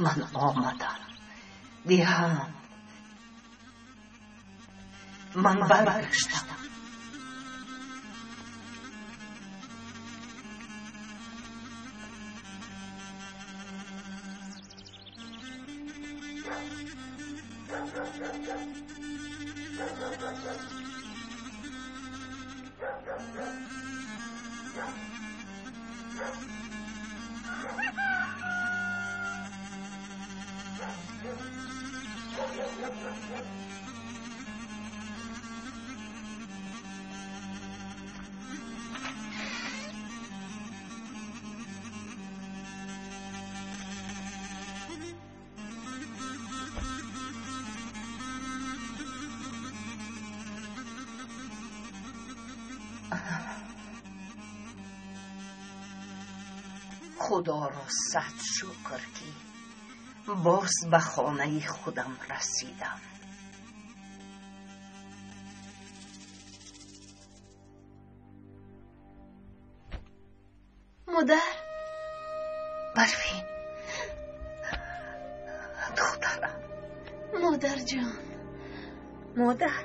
Ман омадам, диҳам, ман баргаштам. Худоро сад шукр, ки боз ба хонаи худам расидам. Модар. Барфин, духтарам. Модарҷон. Модар.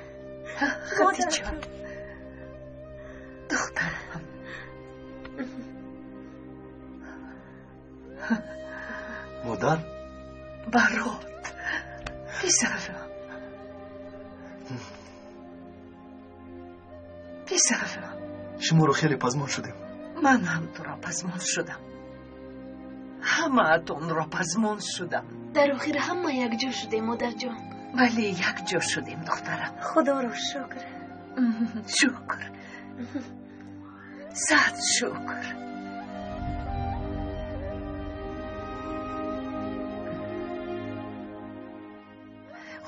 Хадиҷа. Духтарам. Модар? Барот, писарам. Писарам. Шуморо хеле пазмон шудем. Ман ҳам туро пазмон шудам. Ҳамаатонро пазмон шудам. Дар охир ҳама якҷо шудем, модарҷон. Бале, якҷо шудем, духтарам. Худоро шукр. Шукр. Сад шукр.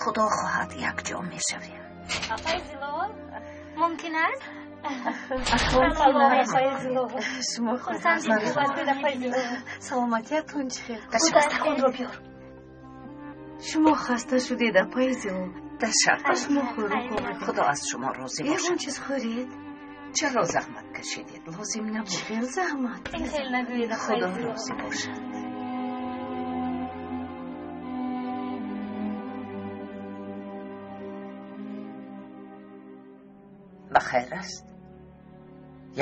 Худо хоҳад якҷо мешавем. Апаи Зилол, мумкин аст? Шумо саломатиятон чӣ хел? Дастархонро биёр. Шумо хаста шудед, апаи Зилол. Ташаккур. Шумо хӯрок овардед. Худо аз шумо розӣ бошад. Ягон чиз хӯред? Чаро заҳмат кашидед? Лозим набуд. Чӣ хел заҳмат? Ин хел нагӯед, апаи Худо Зилол. розӣ бошад. Ба хайр аст?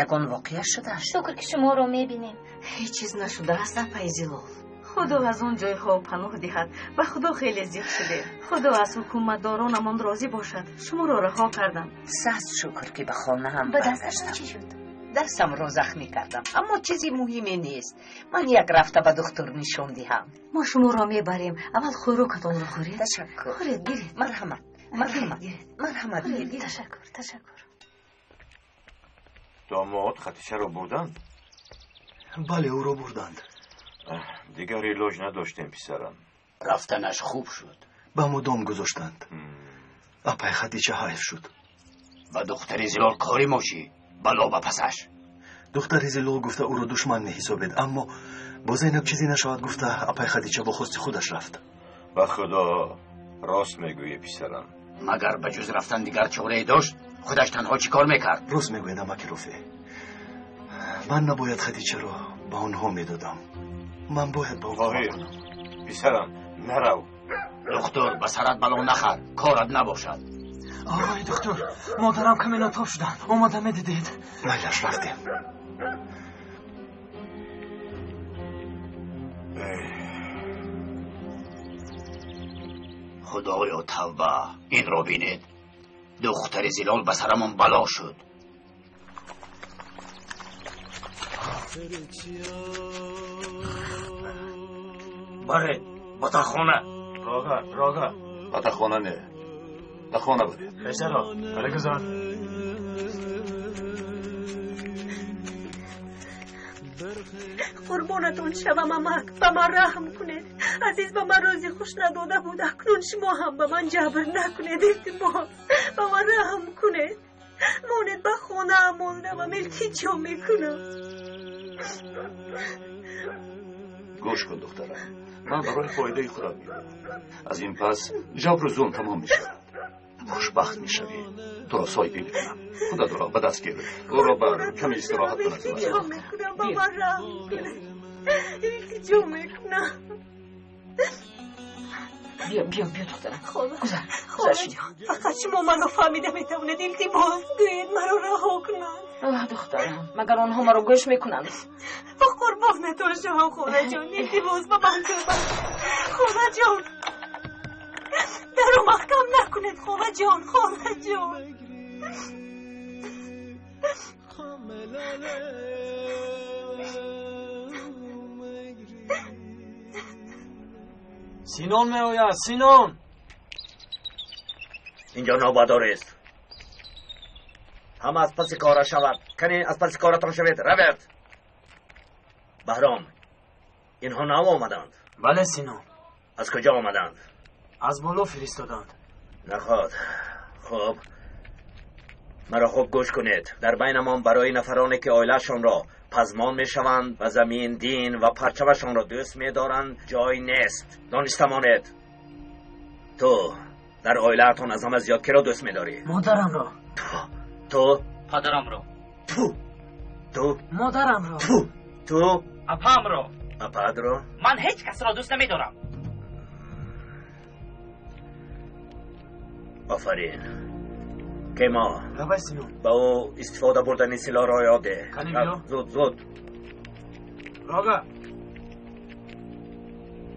Ягон воқеа шудааст? Шукр, ки шуморо мебинем. Ҳеҷ чиз нашудааст, апаи Зилол. Худо аз он ҷойҳо паноҳ диҳад. Ба Худо хеле зиқ шудем. Худо аз ҳукуматдоронамон розӣ бошад. Шуморо раҳо кардам. Сад шукр, ки ба хонаам Ба дастатон баргаштам. чӣ шуд? Дастамро захмӣ кардам, аммо чизи муҳиме нест. Ман як рафта ба духтур нишон диҳам. Мо шуморо мебарем. Аввал хӯрокатонро хӯред. Ташаккур. Хӯред, гиред. Марҳамат, марҳамат, марҳамат, гиред. Ташаккур, ташаккур. Домод Хатишаро бурданд? Бале, ӯро бурданд. Дигар илоҷ надоштем, писарам. Рафтанаш хуб шуд. Ба мудом гузоштанд. Апай Хадича ҳайф шуд. Ба духтари Зилол кори мо чӣ? Бало ба пасаш. Духтари Зилол гуфта ӯро душман меҳисобед, аммо бо Зайнаб чизе нашавад гуфта апай Хадича бо хости худаш рафт. Ба Худо рост мегӯӣ, писарам. Магар ба ҷуз рафтан дигар чорае дошт? Худаш танҳо чӣ кор мекард? Рост мегӯяд, амаки Руфе. Ман набояд Хадичаро ба онҳо медодам. Ман бояд ба ӯ кӯмак Тоҳир, кунам. писарам, нарав. Духтур, ба сарат бало нахар, корат набошад. Оғои духтур, модарам каме нотоб шуданд. Омада медидед. Майлаш, рафтем. Худоё, тавба, инро бинед. Духтари Зилол ба сарамон бало шуд. Баред, ба тахона. Рога, рога. Ба тахона не. Тахона баред. Пешаро, баре гузар. Қурбонатон шавам, амак, ба ман раҳм кунед. Азиз ба ман рӯзи хуш надода буд. Акнун шумо ҳам ба ман ҷабр накунед. Илтимос, ба ман раҳм кунед. Монед ба хонаамон равам, илтиҷо мекунам. Гӯш кун, духтарам, ман барои фоидаи худам меоям. Аз ин пас ҷабру зулм тамом мешавад. Хушбахт мешавӣ. Туро соҳибӣ мекунам. Худатро ба даст гир. Ӯро бар каме истироҳат кунад. Илтиҷо мекунам, ба ман раҳм кунед. Илтиҷо мекунам. Биё, биё, биё, духтарам. Гузар. Холаҷон, фақат шумо маро фаҳмида метавонед. Илтимос, гӯед маро раҳо кунанд. Оҳ, духтарам, магар онҳо маро гӯш мекунанд? Ба қурбонатон шавам, холаҷон. Илтимос, ба ман кӯмак. Холаҷон, даро маҳкам накунед, холаҷон, холаҷон. Синон меояд, Синон. Инҷо навбатдор аст. Ҳама аз паси кора шавад. Кани аз паси коратон шавед, равед. Баҳром, инҳо нав омаданд. Бале, Синон. Аз куҷо омаданд? Аз боло фиристоданд. Наход. Хуб, маро хуб гӯш кунед. Дар байнамон барои нафароне ки оилаашонро пазмон мешаванд ва замин, дин ва парчамашонро дӯст медоранд, ҷой нест. Дониста монед. Ту дар оилаатон аз ҳама зиёд киро дӯст медорӣ? Модарамро. Ту? Падарамро. Ту? Ту? Модарамро. Ту? Ту? Апаамро. Апаатро? Ман ҳеҷ касро дӯст намедорам. Офарин. Кема. Лабай, Синон. Ба ӯ истифода бурдани силоҳро ёд деҳ. Кани биё. Зуд, зуд. Рога.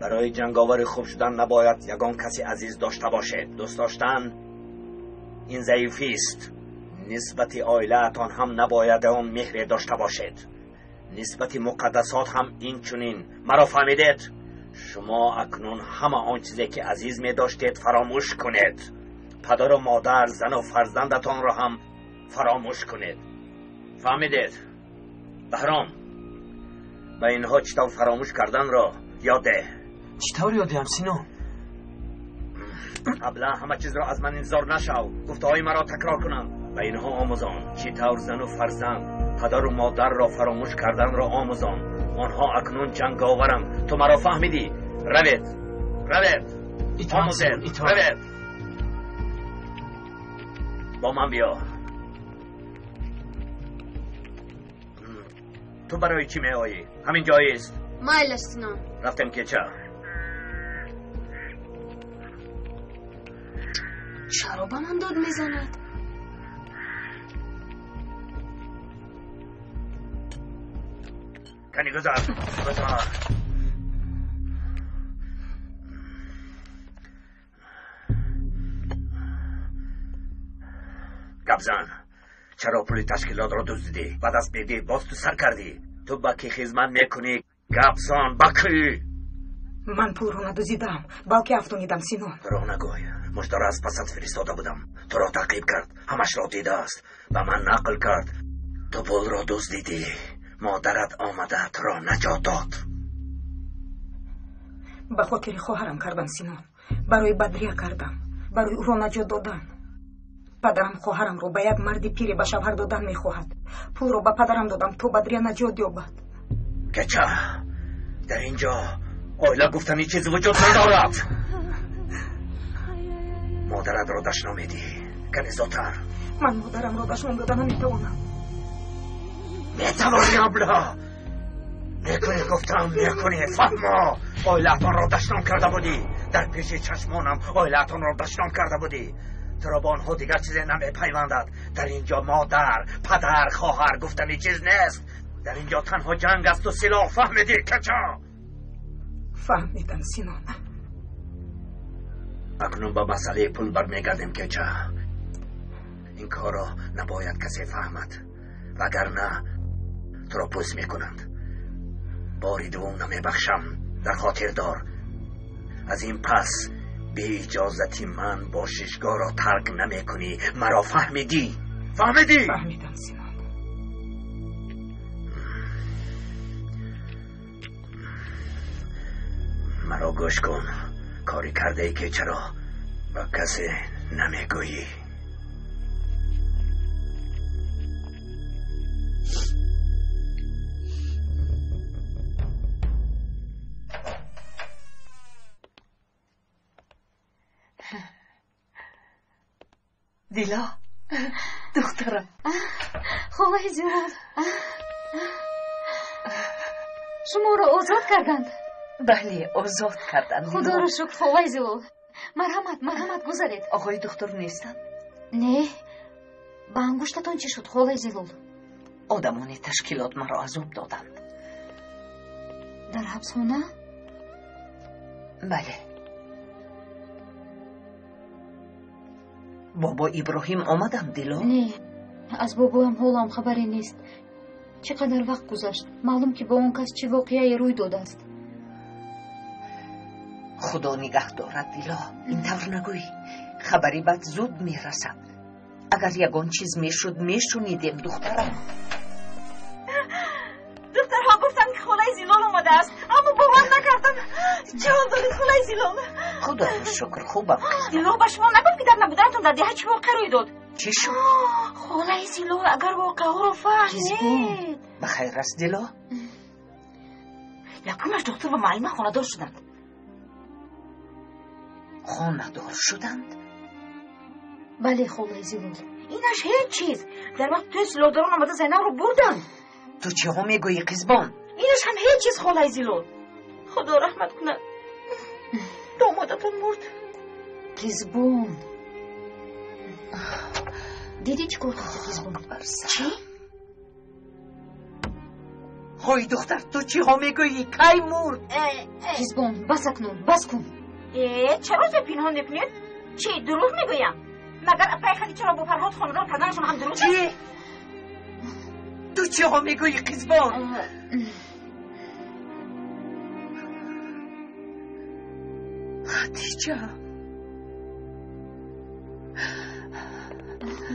Барои ҷанговари хуб шудан набояд ягон каси азиз дошта бошед. Дӯст доштан ин заифист. Нисбати оилаатон ҳам набояд он меҳре дошта бошед. Нисбати муқаддасот ҳам инчунин. Маро фаҳмидед? Шумо акнун ҳама он чизе ки азиз медоштед фаромӯш кунед. Падару модар, зану фарзандатонро ҳам фаромӯш кунед. Фаҳмидед? Баҳром, ба инҳо чӣ тавр фаромӯш карданро ёд деҳ. Чӣ тавр ёд диҳам, Синон? Қаблан ҳама чизро аз ман интизор нашав. Гуфтаҳои маро такрор кунанд. Ба инҳо омӯзон чӣ тавр зану фарзанд, падару модарро фаромӯш карданро омӯзон. Онҳо акнун ҷанговаранд. Ту маро фаҳмидӣ? Равед, равед, омӯзед, равед. Бо ман биё. Ту барои чӣ меоӣ? Ҳамин ҷоист. Майлаш, Синон. Рафтем кеча. Чаро ба ман дод мезанад? Кани гузар, гузар. Гап зан. Чаро пули ташкилотро дуздидӣ? Ба даст медӣ, боз ту сар кардӣ. Ту ба кӣ хизмат мекунӣ? Гап зан, ба кӣ? Ман пулро надуздидам, балки афтонидам, Синон. Дурӯғ нагӯй. Муждаро аз пасат фиристода будам. Туро таъқиб кард, ҳамашро дидааст, ба ман нақл кард. Ту пулро дуздидӣ. Модарат омада туро наҷот дод. Ба хотири хоҳарам кардам, Синон. Барои Бадрия кардам. Барои ӯро наҷот додан. Падарам хоҳарамро ба як марди пире ба шавҳар додан мехоҳад. Пулро ба падарам додам то Бадрия наҷот ёбад. Кеча, дар ин ҷо оила гуфтани чиз вуҷуд надорад. Модаратро дашном медиҳӣ. Кане зудтар. Ман модарамро дашном дода наметавонам. Метавонӣ, абла. Мекунӣ, гуфтам, мекунӣ. Фаҳмо, оилаатонро дашном карда будӣ. Дар пеши чашмонам оилаатонро дашном карда будӣ. Туро бо онҳо дигар чизе намепайвандад. Дар инҷо модар, падар, хоҳар гуфтани чиз нест. Дар инҷо танҳо ҷанг асту силоҳ. Фаҳмидӣ, кача? Фаҳмидам, Синон. Акнун ба масъалаи пул бармегардем, кеча. Ин корро набояд касе фаҳмад, вагарна туро пӯст мекунанд. Бори дуввум намебахшам, дар хотир дор. Аз ин пас бе иҷозати ман бошишгоҳро тарк намекунӣ. Маро фаҳмидӣ? Фаҳмидӣ? Фаҳмидам, Синон. Маро гӯш кун. Кори кардае ки чаро ба касе намегӯӣ. Дило, духтарам. Холаи Зилол, шуморо озод карданд? Бале, озод карданд. Худоро шукр, холаи Зилол. Марҳамат, марҳамат, гузаред. Оғои духтур нестанд? Не. Ба ангуштатон чӣ шуд, холаи Зилол? Одамони ташкилот маро азоб доданд. Дар ҳабсхона? Бале. Бобо Иброҳим омадам, Дило? Не, аз бобоям ҳолам хабаре нест. Чӣ қадар вақт гузашт. Маълум ки бо он кас чӣ воқеае рӯй додааст. Худо нигаҳ дорад, Дило. Ин тавр нагӯй. Хабари бад зуд мерасад. Агар ягон чиз мешуд, мешунидем, духтарам. Духтарҳо гуфтанд, ки холаи Зилол омадааст, аммо бовар накардам. Чӣ ҳол доред, холаи Зилол? Худоро шукр, хубам. Зилол ба шумо нагуфт, ки дар набуданатон дар деҳа чӣ воқеа рӯй дод? Чӣ шуд? Холаи Зилол, агар воқеаҳоро фаҳмед. Ба хайр аст, Дило? Якумаш духтур ва муаллима хонадор шуданд. Хонадор шуданд? Бале, холаи Зилол. Инаш ҳеҷ чиз. Дар вақти тӯй силоҳдорон омада Зайнабро бурданд. Ту чиҳо мегӯӣ, қизбон? Инаш ҳам ҳеҷ чиз, холаи Зилол. Худо раҳмат кунад. Домодатон мурд. Қизбон, дидӣ чӣ кор карди, қизбон? Чӣ? Ҳой, духтар, ту чиҳо мегӯӣ? Кай мурд? Қизбон, бас акнун, бас кун. Чаро зе пинҳон мекунед? Чӣ, дурӯғ мегӯям? Магар апаи Хадичаро бо Фарҳод хонадор карданашон ҳам дурӯғ аст? Чӣ? Ту чиҳо мегӯӣ, қизбон? Хадича.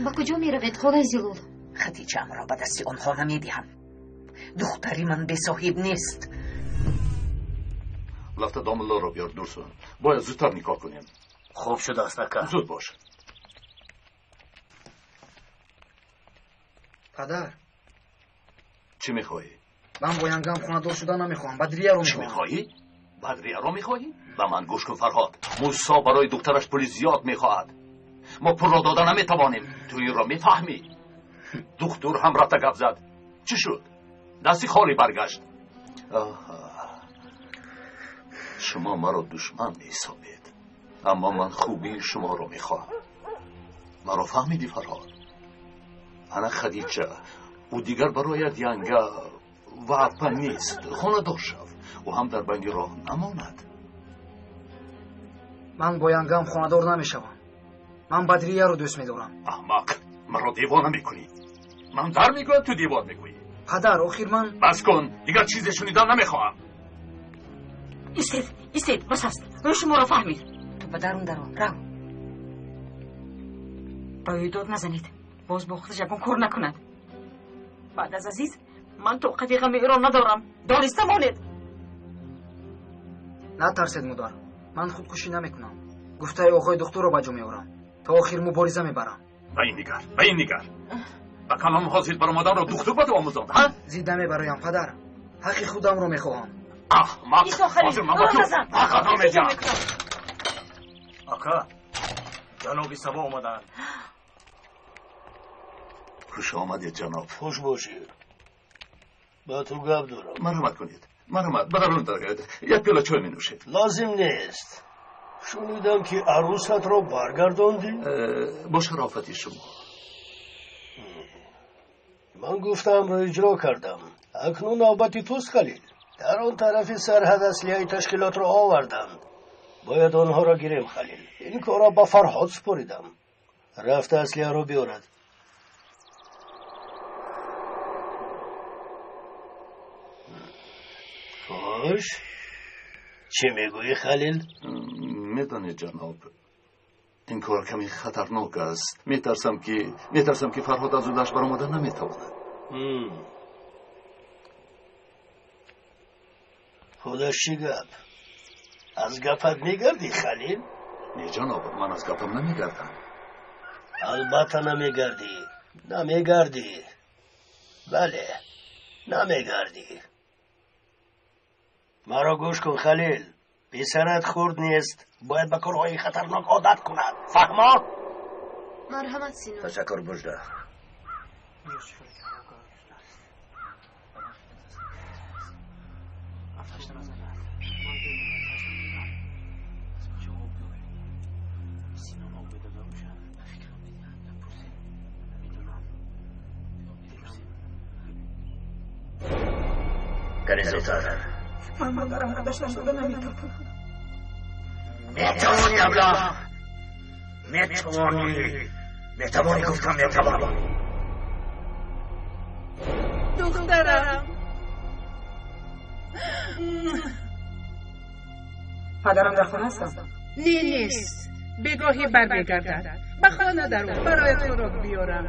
Ба куҷо меравед, холаи Зилол? Хадичаамро ба дасти онҳо намедиҳам. Духтари ман бесоҳиб нест. Лафта домуллоро биёр, Дурсун. Бояд зудтар никоҳ кунем. Хуб шудааст, ака. Зуд бош. Падар. Чӣ мехоҳӣ? Ман бо янгам хонадор шуда намехоҳам. Бадрияро мехоҳам. Чӣ мехоҳӣ? Бадрияро мехоҳӣ? Ба ман гӯш кун, Фарҳод. Мусо барои духтараш пули зиёд мехоҳад. Мо пулро дода наметавонем. Ту инро мефаҳмӣ. Духтур ҳам рафта гап зад. Чӣ шуд? Дасти холӣ баргашт. Шумо маро душман меҳисобед, аммо ман хубии шуморо мехоҳам. Маро фаҳмидӣ, Фарҳод? Ана Хадича, ӯ дигар барояд янга ва апа нест. Хонадор шав. Ӯ ҳам дар байни роҳ намонад. Ман бо янгам хонадор намешавам. Ман Бадрияро дӯст медорам. Аҳмақ, маро девона мекунӣ. Ман дар мегӯям, ту девор мегӯӣ. Падар, охир ман бас кун, дигар чизе шунидан намехоҳам. Истед, истед, бас аст. Ӯ шуморо фаҳмид. Ту ба дарун даро, рав. Ба ӯ дод назанед. Боз бо худаш ягон кор накунад. Баъд аз Азиз ман тоқати ғами ӯро надорам. Дониста монед. Натарсед, модар. Ман худкушӣ намекунам. Гуфтаи оғои духтурро ба ҷо меорам. То охир мубориза мебарам. Ба ин нигар, ба ин нигар. Ба калом ҳозир баромаданро духтур ба ту омӯзонд, ҳа? Зид намебароям, падар. Ҳаққи худамро мехоҳам. Аҳмақ! Ҳозир ман ба ту ҳаққатро медиҳам. Ака, ҷаноби Сабо омаданд. Хуш омадед, ҷаноб. Хуш бошед. Ба ту гап дорам. Марҳамат кунед. Марҳамат, ба дарун дароед. Як пиёла чой менӯшед. Лозим нест. Шунидам ки арӯсатро баргардондӣ? Бо шарофати шумо. Ман гуфтаамро иҷро кардам. Акнун навбати туст, Халил. Дар он тарафи сарҳад аслиҳаи ташкилотро оварданд. Бояд онҳоро гирем, Халил. Ин корро ба Фарҳод супоридам. Рафта аслиҳаро биёрад. Хуш, чӣ мегӯӣ, Халил? Медонед, ҷаноб, ин кор каме хатарнок аст. Метарсам ки Фарҳод аз ӯдаш баромада наметавонад. Худаш чӣ гап? Аз гапат мегардӣ, Халил? Не, ҷаноб, ман аз гапам намегардам. Албатта намегардӣ. Намегардӣ. Бале, намегардӣ. Маро гӯш кун, Халил. Писарат хурд нест. Бояд ба корҳои хатарнок одат кунад. Фаҳмо? Марҳамат, Сино. Ташаккур, Мужда. Кани зудтар. Ман модарамро дашном дода наметавонам. Метавонӣ, абла! Метавонӣ! Метавонӣ, гуфтам, метавонӣ! Духтарам! Падарам дар хона ҳастанд? Не, нест. Бегоҳӣ бармегардад. Ба хона даро, бароят хӯрок биёрам.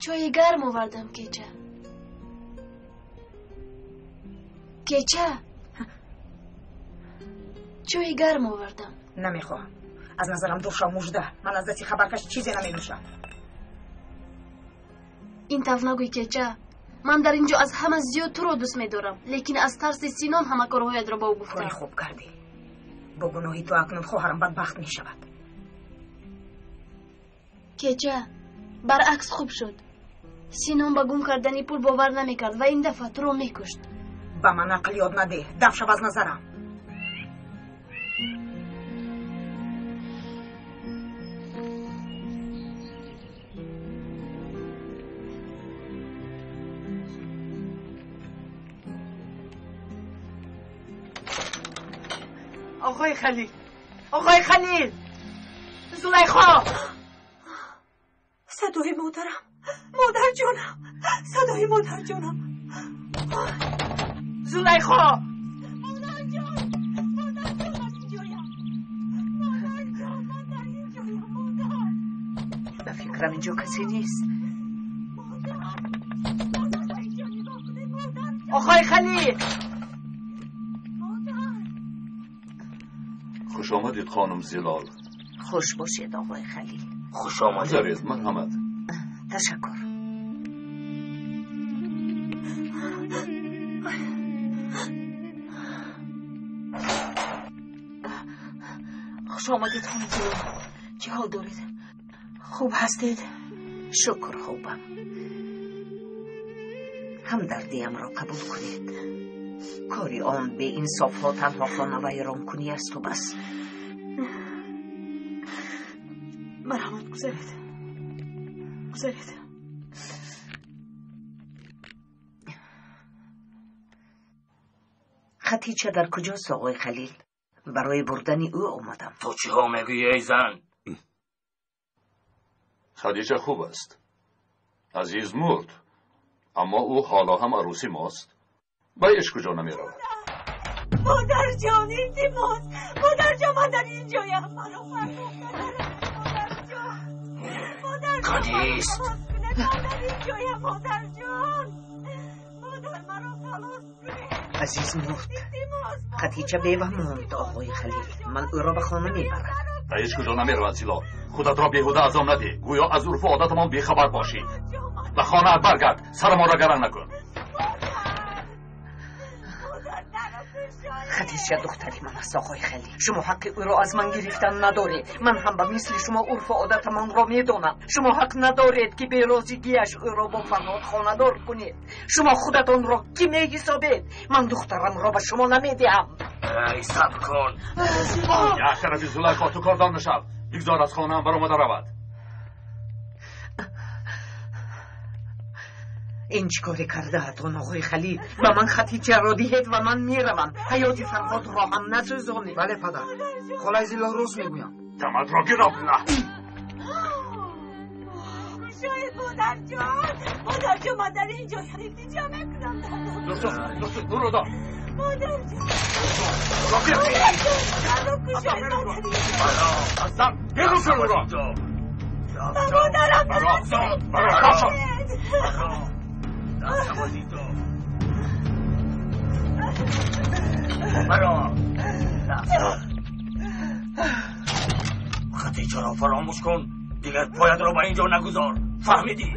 Чойи гарм овардам, кеча. Кеча, чойи гарм овардам. Намехоҳам. Аз назарам дур шав, Мужда. Ман аз дасти хабаркаш чизе наменӯшам. Ин тавр нагӯй, кеча. Ман дар ин ҷо аз ҳама зиёд туро дӯст медорам, лекин аз тарси Синон ҳама корҳоятро ба ӯ гуфтам. Кори хуб кардӣ. Бо гуноҳи ту акнун хоҳарам бадбахт мешавад. Кеча, баръакс хуб шуд. Синон ба гум кардани пул бовар намекард ва ин дафъа туро мекушт. Ба ман ақл ёд надеҳ. Даф шав аз назарам. Оғои Халил! Оғои Халил! Зулайхо! Садои модарам! Модарҷонам! Садои модарҷонам! Зулайхо! Модарҷон! Модарҷон, ман инҷоям! Модарҷон, ман дар инҷоям! Модар! Ба фикрам инҷо касе нест. Модар! Модар, ба инҷо нигоҳ кунед! Модар! Оғои Халил! Модар! Хуш омадед, хонум Зилол. Хуш бошед, оғои Халил. Хуш омадед. Гузаред, марҳамат. Ташаккур. Хуш омадед, хонум Зилол. Чӣ ҳол доред? Хуб ҳастед? Шукр, хубам. Ҳамдардиамро қабул кунед. Кори он беинсофҳо танҳо хонавайронкунӣ асту бас. Марҳамат, гузаред. Гузаред. Хатича дар куҷост, оғои Халил? Барои бурдани ӯ омадам. Ту чиҳо мегӯӣ, эй зан? Хадича хуб аст. Азиз мурд, аммо ӯ ҳоло ҳам арӯси мост. Ба ҳеҷ куҷо намеравад. Модарҷон, илтимос! Модарҷон, ман дар инҷоям. Маро партофта наравед, модарҷон. Модарҷон, Кадист! маро халос кунед. Ман дар инҷоям, модарҷон. Модар, маро халос кунед. Азиз мурд. Илтимос, Хатича бева монд, оғои Халил. Ман ӯро ба хона мебарам. Ба ҳеҷ куҷо намеравад, Зилол. Худатро беҳуда азоб надеҳ. Гӯё аз урфу одатамон бехабар бошӣ. Ба хонаат баргард, сарамонро гаран накун. Хадича духтари ман аст, оғои Халил. Шумо ҳаққи ӯро аз ман гирифтан надоред. Ман ҳам ба мисли шумо урфу одатамонро медонам. Шумо ҳақ надоред, ки берозигиаш ӯро бо Фарҳод хонадор кунед. Шумо худатонро кӣ меҳисобед? Ман духтарамро ба шумо намедиҳам. Эй, сабр кун. Як тарафи Зулайхо, ту кордон нашав. Бигзор аз хонаам баромада равад. Ин чӣ коре кардаатон, оғои Халил? Ба ман Хатичаро диҳед ва ман меравам. Ҳаёти Фарҳодро ҳам насӯзонед. Бале, падар, холаи Зилол рост мегӯям. Даматро гироб на. Кушоед, модарҷон, модарҷон, ман дар ин ҷо илтиҷо мекунам. Дурсун, Дурсун, ӯро дор. Модарҷон, аз дар берун кун ӯро. Ба модарам нарасед. Хадичаро фаромӯш кун, дигар поятро ба ин ҷо нагузор. Фаҳмидӣ?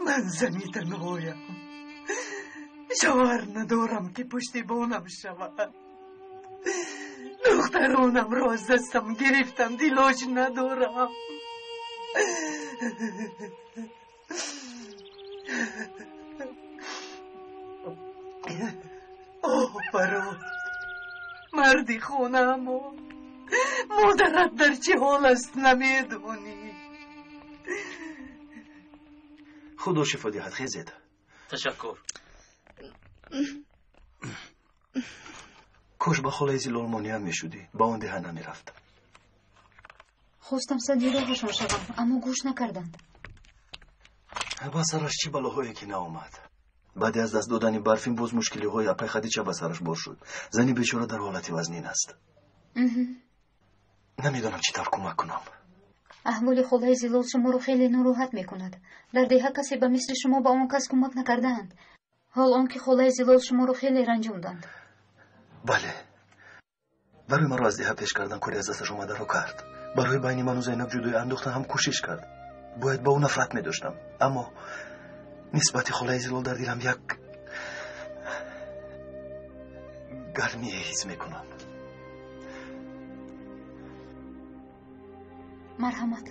Ман зани танҳоям, шавҳар надорам, ки пуштибонам шавад. Духтаронамро аз дастам гирифтанд, илоҷ надорам. Оҳ, Фарҳод, марди хонаамон, модарат дар чӣ ҳол аст намедонӣ. Худо шифо диҳад, хезед. Ташаккур. Кош ба холаи Зилол монеа мешудӣ, ба он деҳа намерафт. Хостам садди роҳашон шавам, аммо гӯш накарданд. Ба сараш чӣ балоҳое ки наомад. Баъди аз даст додани Барфин боз мушкилиҳои апай Хадича ба сараш бор шуд. Зани бечора дар ҳолати вазнин аст. Намедонам чӣ тавр кӯмак кунам. Аҳволи холаи Зилол шуморо хеле нороҳат мекунад. Дар деҳа касе ба мисли шумо ба он кас кӯмак накардаанд. Ҳол он ки холаи Зилол шуморо хеле ранҷонданд. Бале, барои маро аз деҳа пеш кардан кори аз дасташ омадаро кард. Барои байни ману Зайнаб ҷудоӣ андохтан ҳам кӯшиш кард. Бояд ба ӯ нафрат медоштам, аммо нисбати холаи Зилол дар дилам як гармие ҳис мекунам. Марҳамат.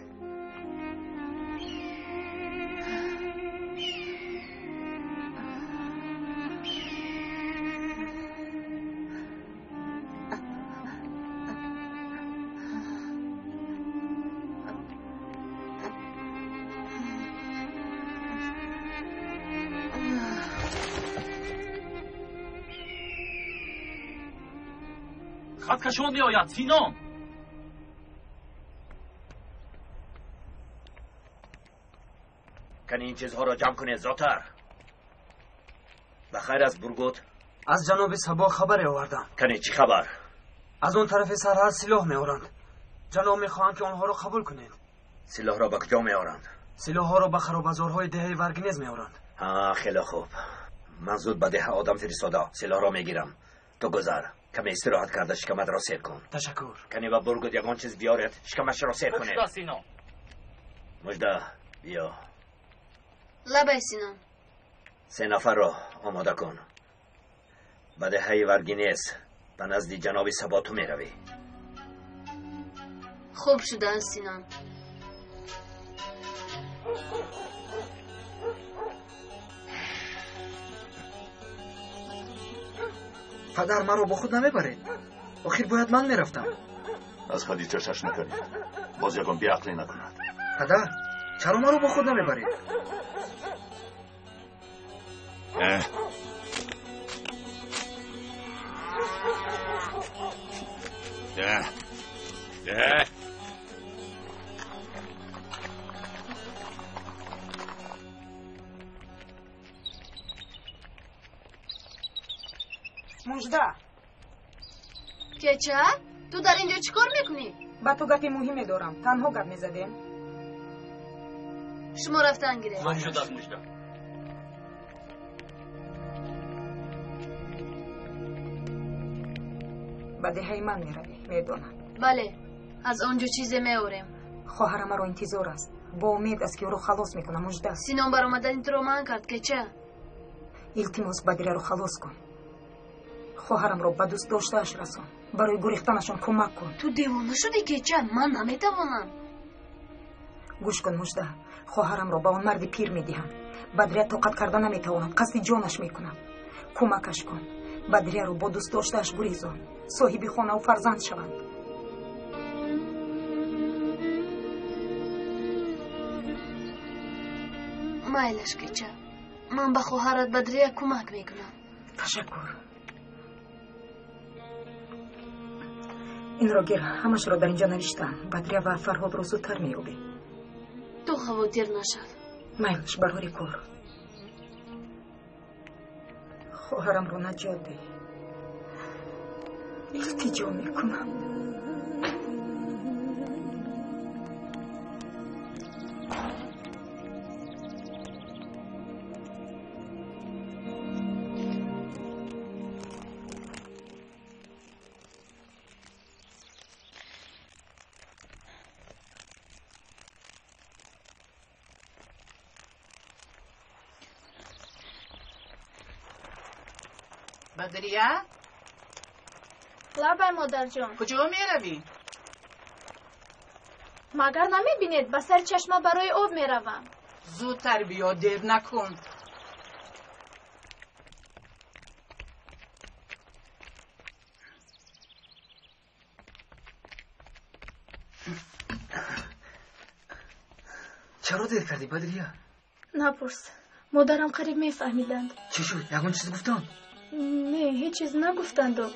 Хаткашон меояд, Синон. Кани ин чизҳоро ҷамъ кунед зудтар. Ба хайр аз Бургут? Аз ҷаноби Сабо хабаре овардам. Кани чӣ хабар? Аз он тарафи сарҳад силоҳ меоранд. Ҷаноб мехоҳанд, ки онҳоро қабул кунед. Силоҳро ба куҷо меоранд? Силоҳҳоро ба харобазорҳои деҳаи Варгинез меоранд. Ҳа, хеле хуб. Ман зуд ба деҳа одам фиристода силоҳро мегирам. Ту гузар, каме истироҳат карда шикаматро сер кун. Ташаккур. Кани ба Бургут ягон чиз биёред, шикамашро сер кунед. Мужда, Синон. Мужда, биё. Лабай, Синон. Се нафарро омода кун. Ба деҳаи Варгинез ба назди ҷаноби Сабо ту меравӣ. Хуб шудааст, Синон. Падар, маро бо худ намебаред? Охир бояд ман мерафтам. Аз Хадича шаш накунед, боз ягон беақлӣ накунад. Падар, чаро маро бо худ намебаред? Мужда. Кеча, ту дар ин ҷо чӣ кор мекунӣ? Ба ту гапи муҳиме дорам. Танҳо гап мезадем. Шумо рафтан гиред. Ман шуд аз Мужда. Ба деҳаи ман меравӣ, медонам. Бале, Аз он ҷо чизе меорем. Хоҳарам маро интизор аст. Бо умед аст, ки ӯро халос мекунам. Мужда. Синон баромадани туро манъ кард, кеча. Илтимос, Бадрияро халос кун. Хоҳарамро ба дӯст доштааш расон. Барои гурехтанашон кӯмак кун. Ту девона шудӣ, кеча? Ман наметавонам. Гӯш кун, Мужда. Хоҳарамро ба он марди пир медиҳам. Бадрия тоқат карда наметавонад, қасди ҷонаш мекунад. Кӯмакаш кун. Бадрияро бо дӯст доштааш гурезон. Соҳиби хонаву фарзанд шаванд. Майлаш, кеча. Ман ба хоҳарат Бадрия кӯмак мекунам. Ташаккур. Инро гир, ҳамашро дар инҷо навиштам. Бадрия ва Фарҳодро зудтар меёбӣ. Ту хавотир нашав. Майлаш, барори кор. Хоҳарамро наҷот деҳ. Илтиҷо мекунам. Бадрия? Лабай, модарҷон. Куҷо меравӣ? Магар намебинед, ба сари чашма барои об меравам. Зудтар биё, дер накун. Чаро дер кардӣ, Бадрия? Напурс. Модарам қариб мефаҳмиданд. Чӣ шуд? Ягон чиз гуфтанд? Не, ҳеҷ чиз нагуфтанду.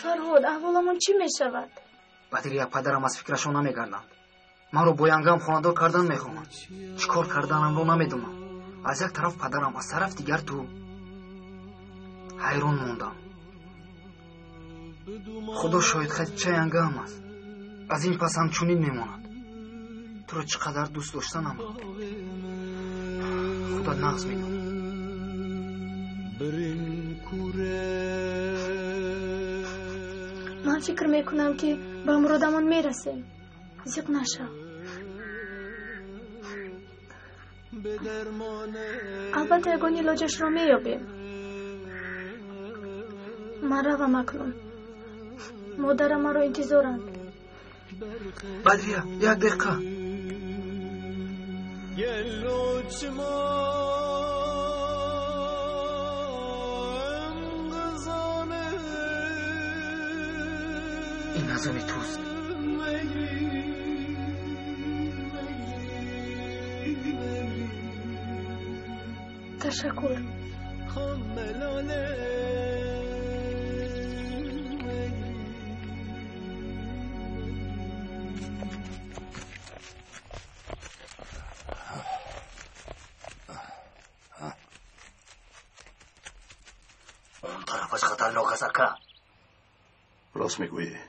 Фарҳод, аҳволамон чӣ мешавад? Бадрия, падарам аз фикрашон намегарданд. Маро бо янгам хонадор кардан мехоҳанд. Чӣ кор карданамро намедонам. Аз як тараф падарам, аз тараф дигар ту. Ҳайрон мондам. Худо шоҳид, Хадича янгам аст. Аз ин пас ҳамчунин мемонад. Туро чӣ қадар дӯст доштанам худат нағз медонӣ. Ман фикр мекунам, ки ба муродамон мерасем. Зиқ нашав. Албатта, ягон илоҷашро меёбем. Ман равам акнун. Модарам маро интизоранд. Бадрия, як дақиқа. Ин аз они туст. Ташаккур. Он тарафаш хатарнок аст, ака. Рост мегӯӣ.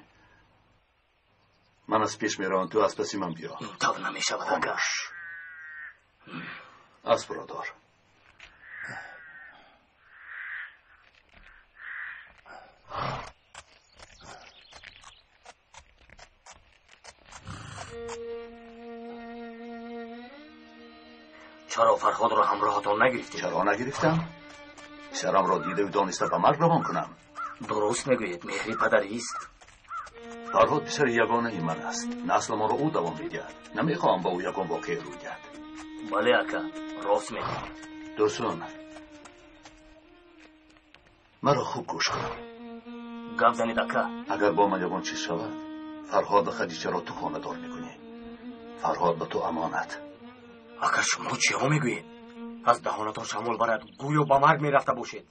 Ман аз пеш меравам, ту аз паси ман биё. Ин тавр намешавад, ака. Аспро дор. Чаро Фарҳодро ҳамроҳатон нагирифтед? Чаро нагирифтам? Писарамро дидаву дониста ба марг равон кунам. Дуруст мегӯед, меҳри падарист. Фарҳод писари ягонаи ман аст. Наслмонро ӯ давом медиҳад. Намехоҳам ба ӯ ягон воқеа рӯй диҳад. Бале, ака, рост мегӯед. Дурсун, маро хуб гӯш кун. Гап занед, ака. Агар бо ман ягон чиз шавад, Фарҳод ва Хадичаро ту хонадор мекунӣ. Фарҳод ба ту амонат. Ака, шумо чиҳо мегӯед? Аз даҳонатон шамол барад, гӯё ба марг мерафта бошед.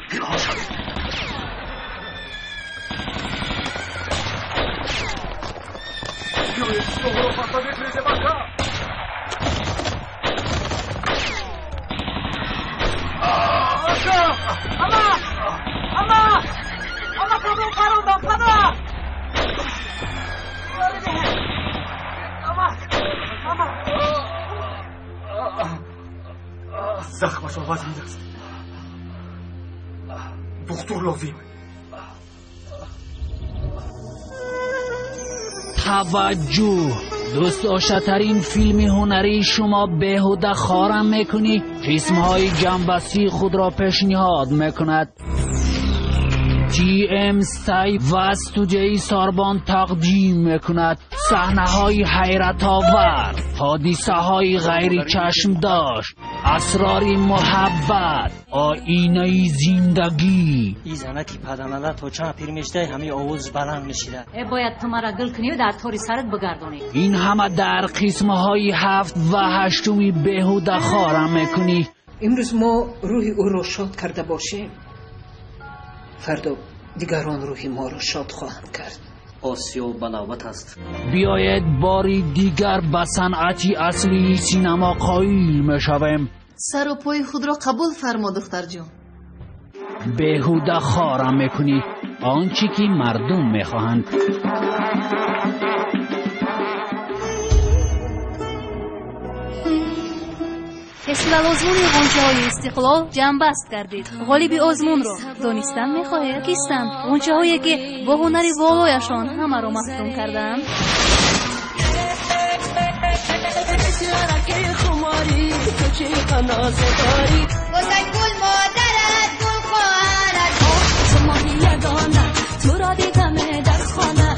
Пинҳон шавед. Биёед, силоҳро пахта бифрезем, ака. Ака! Ама! Ама! Ама, падар, парондам, падар! Ама! Ама! Захмашон вазнин аст. Духтур лозим. Таваҷҷӯҳ! Дӯстдоштатарин филми ҳунарии шумо беҳуда хорам мекунӣ қисмҳои ҷамъбастии худро пешниҳод мекунад. TM Стай ва студияи Сорбон тақдим мекунад саҳнаҳои ҳайратовар, ҳодисаҳои ғайричашмдошт, асрори муҳаббат, оинаи зиндагӣ. Ин занаки паданада то чанд пир мешидай, ҳамаи овозаш баланд мешида. Э, бояд ту мара гул кунию дар тори сарат бигардонӣ. Ин ҳама дар қисмҳои ҳафт ва ҳаштуми беҳуда хорам мекунӣ. Имрӯз мо рӯҳи ӯро шод карда бошем, фардо дигарон рӯҳи моро шод хоҳанд кард. Осиё ба навбат аст. Биёед бори дигар ба санъати аслии синема қоил мешавем. Сару пои худро қабул фармо, духтарҷон. Беҳуда хорам мекунӣ, он чӣ ки мардум мехоҳанд. Фестивал озмуни ғунчаҳои Истиқлол ҷамъбаст гардид. Ғолиби озмунро донистан мехоҳед? Кистанд ғунчаҳое, ки бо ҳунари волояшон ҳамаро мафтун кардаанд? Гул модарат, гул хоҳарат, моҳи ягона туро дидаме дар хона.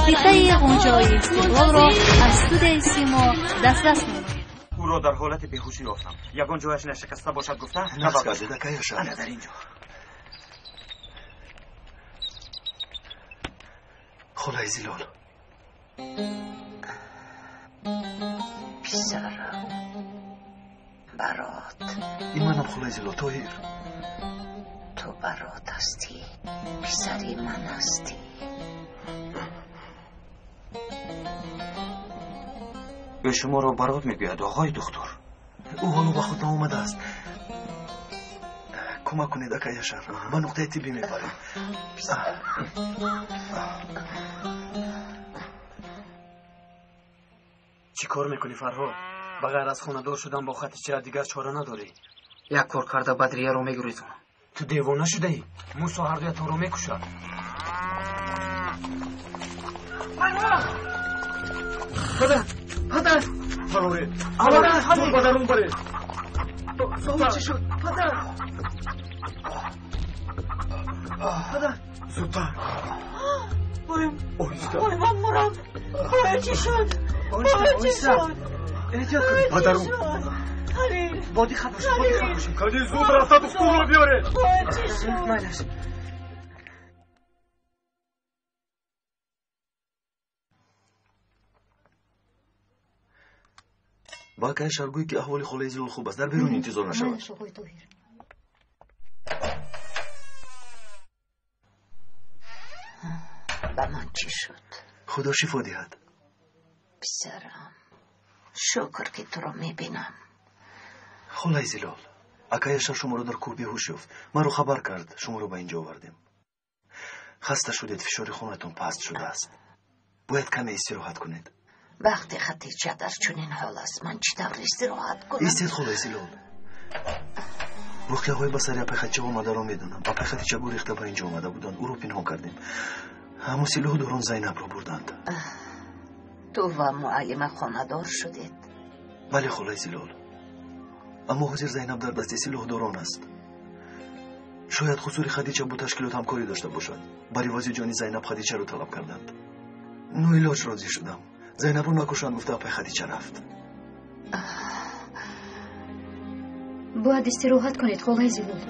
Қитъаи ғунчаҳои Истиқлолро аз студияи Симо дастрас намоед. Ӯро дар ҳолати беҳушӣ ёфтам. Ягон ҷояш нашикаста бошад гуфта. Нақс гардида, акай Яшар. Ана дар ин ҷо. Холаи Зилол. Писарам, барот. Ин манам, холаи Зилол, Тоҳир. Ту барот ҳастӣ, писари ман ҳастӣ. Ӯ шуморо барот мегӯяд, оғои духтур. Ӯ ҳоло ба худ наомадааст. Кӯмак кунед, акай Яшар, ба нуқтаи тиббӣ мебарем. Чӣ кор мекунӣ, Фарҳод? Ба ғайр аз хонадор шудан бо Хатича дигар чора надорӣ. Як кор карда Бадрияро мегурезонам. Ту девона шудаӣ? Мусо ҳардуятонро мекушад. Падар, падар! Фароред! Падар! Зуд ба дарун баред! Ба чӣ шуд? Падар! Падар! Зудтар! Оҳиста! Ой, ман мурам! Ой, чӣ шуд? Ой, чӣ шуд? Эҳтиёт кунед! Ба дарун! Халил! Бо диққат бошед, бо диққат бошед! Халил, зуд рафта духтурро биёред! Ой, чӣ шуд? Майлаш. Ба акай Яшар гӯй, ки аҳволи холаи Зилол хуб аст, дар берун интизор нашавад. Майлаш, оғои Тоҳир. Ба ман чӣ шуд? Худо шифо диҳад. Писарам, шукр, ки туро мебинам. Холаи Зилол, акай Яшар шуморо дар кӯҳ беҳуш ёфт. Маро хабар кард, шуморо ба инҷо овардем. Хаста шудед, фишори хунатон паст шудааст. Бояд каме истироҳат кунед. Вақте Хатича дар чунин ҳол аст, ман чӣ тавр истироҳат кунам? Истед, холаи Зилол. Воқеаҳои ба сари апай Хатича омадаро медонам. Апай Хатича гурехта ба инҷо омада буданд, ӯро пинҳон кардем. Аммо силоҳдорон Зайнабро бурданд. Ту ва муаллима хонадор шудед? Бале, холаи Зилол. Аммо ҳозир Зайнаб дар дасти силоҳдорон аст. Шояд ҳузури Хадича бо ташкилот ҳамкорӣ дошта бошад. Бар ивази ҷони Зайнаб Хадичаро талаб карданд. Ноилоҷ розӣ шудам. Зайнабро накушанд гуфта апай Хадича рафт. Бояд истироҳат кунед, холаи Зилол.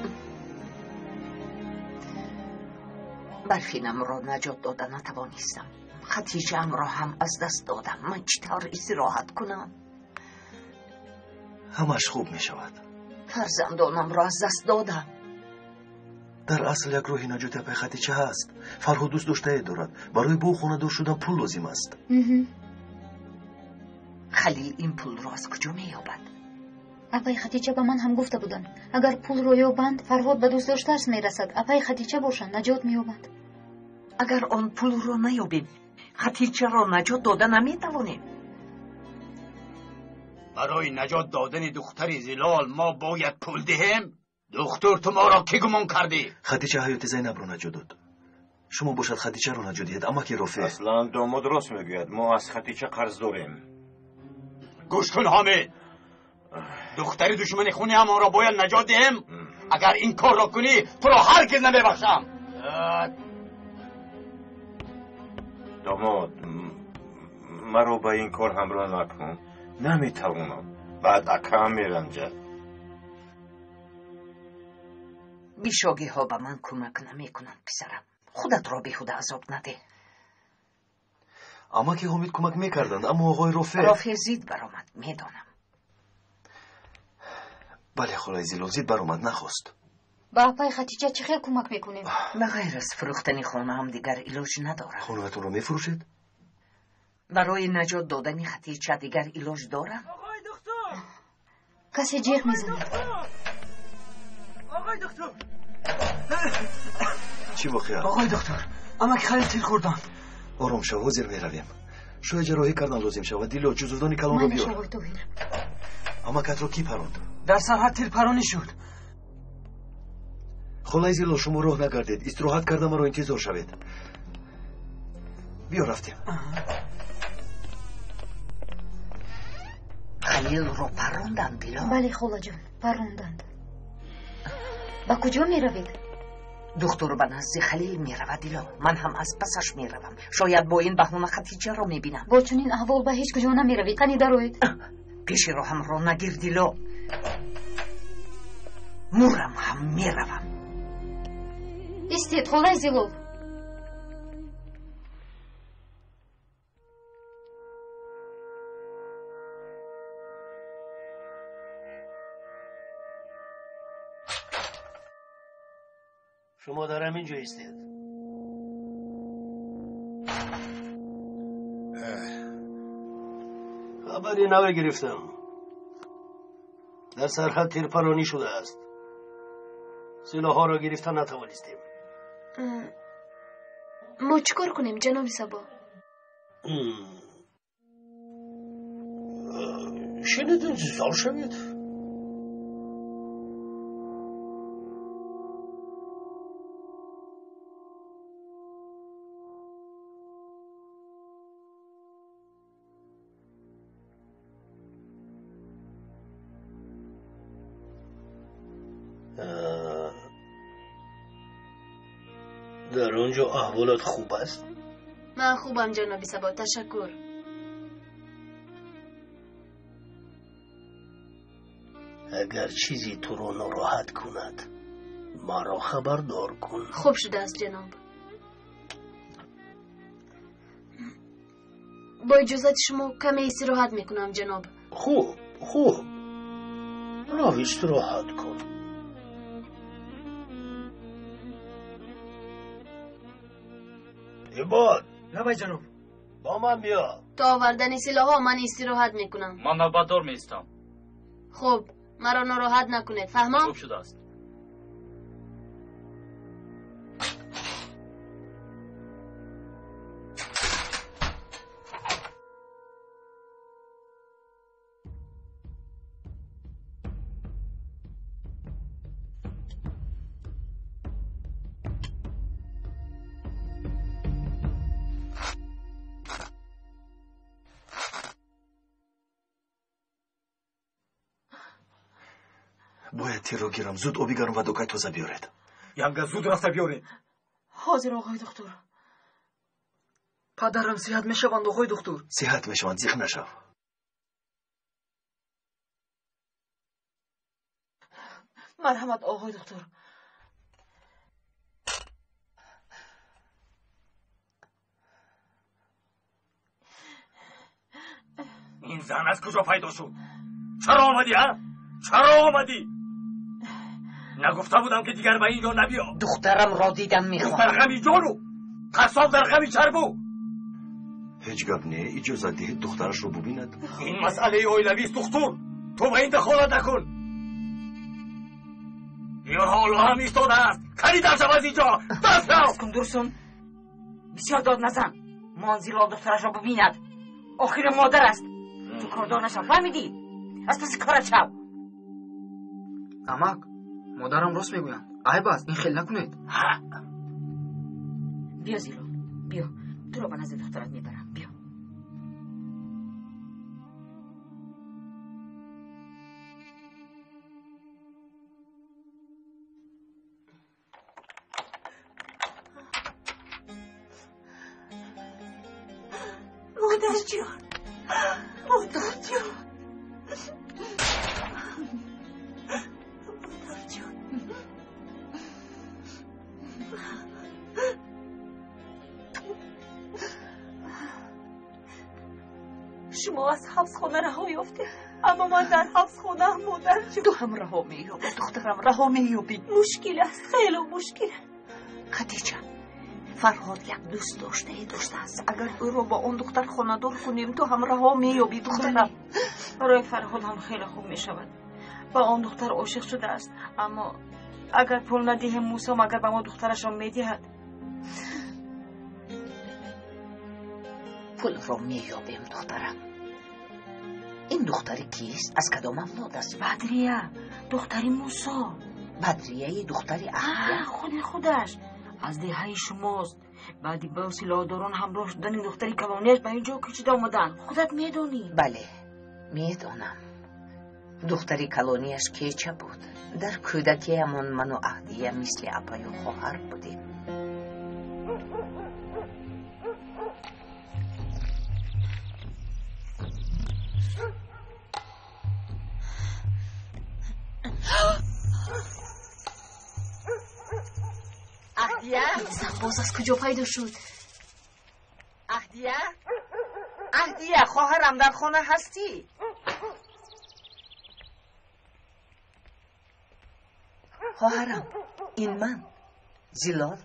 Барфинамро наҷот дода натавонистам. Хатиҷаамро ҳам аз даст додам. Ман чӣ тавр истироҳат кунам? Ҳамаш хуб мешавад. Фарзандонамро аз даст додам. Дар асл як роҳи наҷоти апай Хатича ҳаст. Фарҳод дӯст доштае дорад. Барои бо ӯ хонадор шудан пул лозим аст. Халил ин пулро аз куҷо меёбад? Апай Хатича ба ман ҳам гуфта буданд, агар пулро ёбанд, Фарҳод ба дӯстдоштааш мерасад, апай Хатича бошанд наҷот меёбанд. Агар он пулро наёбем, Хатичаро наҷот дода наметавонем. Барои наҷот додани духтари Зилол мо бояд пул диҳем? Духтур, ту моро кӣ гумон кардӣ? Хатича ҳаёти Зайнабро наҷот дод. Шумо бошад Хатичаро наҷот диҳед, амаки Рофеъ. Аслан домод рост мегӯяд, мо аз Хатича қарз дорем. Гӯш кун, Ҳомид. Духтари душмани хуниамонро бояд наҷот диҳем? Агар ин корро кунӣ, туро ҳаргиз намебахшам. Домод, маро ба ин кор ҳамроҳ накун. Наметавонам. Баъд акаам меранҷад. Бишогиҳо ба ман кӯмак намекунанд, писарам. Худатро беҳуда азоб надеҳ. Амаки Ҳомид кӯмак мекарданд, аммо оғои Рофеъ... Рофеъ зид баромад, медонам. Бале, холаи Зилол зид баромад, нахост. Ба апаи Хатича чӣ хел кӯмак мекунем? Ба ғайр аз фурӯхтани хонаам дигар илоҷ надорам. Хонаатонро мефурӯшед? Барои наҷот додани Хатича дигар илоҷ дорам? Оғои духтур! Касе ҷеғ мезанад. Оғои духтур! Чӣ воқеа? Оғои духтур, амаки Халил тир хӯрданд. Ором шав, ҳозир меравем. Шояд ҷарроҳӣ кардан лозим шавад. Дило, ҷузурдони калонро биёр. Оғои Тоҳир. Амакатро кӣ паронд? Дар сарҳад тирпаронӣ шуд. Холаи Зилол, шумо роҳ нагардед. Истироҳат карда маро интизор шавед. Биё, рафтем. Халилро паронданд, Дило? Бале, холаҷон, паронданд. Ба куҷо меравед? Духтур ба назди Халил меравад, Дило. Ман ҳам аз пасаш меравам. Шояд бо ин баҳона Хатичаро мебинам. Бо чунин аҳвол ба ҳеҷ куҷо намеравед. Қани дароед. Пеши роҳамро нагир, Дило. Мурам ҳам меравам. Истед, холаи Зилол. Шумо дар ҳамин ҷо истед. Хабари наве гирифтам. Дар сарҳад тирпаронӣ шудааст. Силоҳҳоро гирифта натавонистем. Мо чӣ кор кунем, ҷаноби Сабо? Шинед, интизор шавед. Дар он ҷо аҳволат хуб аст? Ман хубам, ҷаноби Сабо, ташаккур. Агар чизе туро нороҳат кунад, маро хабардор кун. Хуб шудааст, ҷаноб. Бо иҷозати шумо каме истироҳат мекунам, ҷаноб. Хуб, хуб, рав истироҳат кун. Ибод. Лабай, ҷаноб. Бо ман биё. То овардани силоҳҳо ман истироҳат мекунам. Ман навбатдор меистам. Хуб, маро нороҳат накунед, фаҳмом? Хуб шудааст. Бояд тирро гирам. Зуд оби гарм ва докаи тоза биёред. Янга, зуд рафта биёред. Ҳозир, оғои духтур. Падарам сиҳат мешаванд, оғои духтур? Сиҳат мешаванд, зиқ нашав. Марҳамат, оғои духтур. Ин зан аз куҷо пайдо шуд? Чаро омадӣ, а? Чаро омадӣ? Нагуфта будам, ки дигар ба ин ҷо набиё. Духтарамро дидан мехоҳам. Духтар ғами ҷону, қассоб дар ғами чарбу. Ҳеҷ гап не, иҷозат диҳед духтарашро бубинад. Ин масъалаи оилавист, духтур. Ту ба ин дахолат накун. Ё ҳоло ҳам истодааст. Қани дар шав аз ин ҷо. Даст шав. Кун, Дурсун. Бисёр дод назан. Мон Зилол духтарашро бибинад. Охири модар аст. Ту кордор нашав, фаҳмидӣ? Аз паси корат шав. Амак, модарам рост мегӯянд. Айб аст, ин хел накунед. Биё, Зилол, биё. Туро ба назди духтарат мебарам. Биё. Модарҷон, модарҷон, модарҷон. Шумо аз ҳабсхона раҳо ёфтед, аммо ман дар ҳабсхонаам, модарҷон. Ту ҳам раҳо меёбӣ, духтарам, раҳо меёбӣ. Мушкил аст, хело мушкил. Хадича, Фарҳод як дӯст доштае доштааст. Агар ӯро бо он духтар хонадор кунем, ту ҳам раҳо меёбӣ, духтарам. Барои Фарҳод ҳам хеле хуб мешавад. Ба он духтар ошиқ шудааст, аммо агар пул надиҳем, Мусо магар ба мо духтарашро медиҳад? Пулро меёбем, духтарам. Ин духтари кист? Аз кадом авлод аст? Бадрия, духтари Мусо. Бадрияи духтари Аҳдия? Худи худаш. Аз деҳаи шумост. Баъди бо силоҳдорон ҳамроҳ шудани духтари калонияш ба ин ҷо кӯчида омаданд. Худат медонӣ. Бале, медонам. Духтари калонияш кеча буд. Дар кӯдакиамон ману Аҳдия мисли апаю хоҳар будем. Аҳдия? Зан боз аз куҷо пайдо шуд? Аҳдия? Аҳдия, хоҳарам, дар хона ҳастӣ? Хоҳарам, ин ман, Зилол.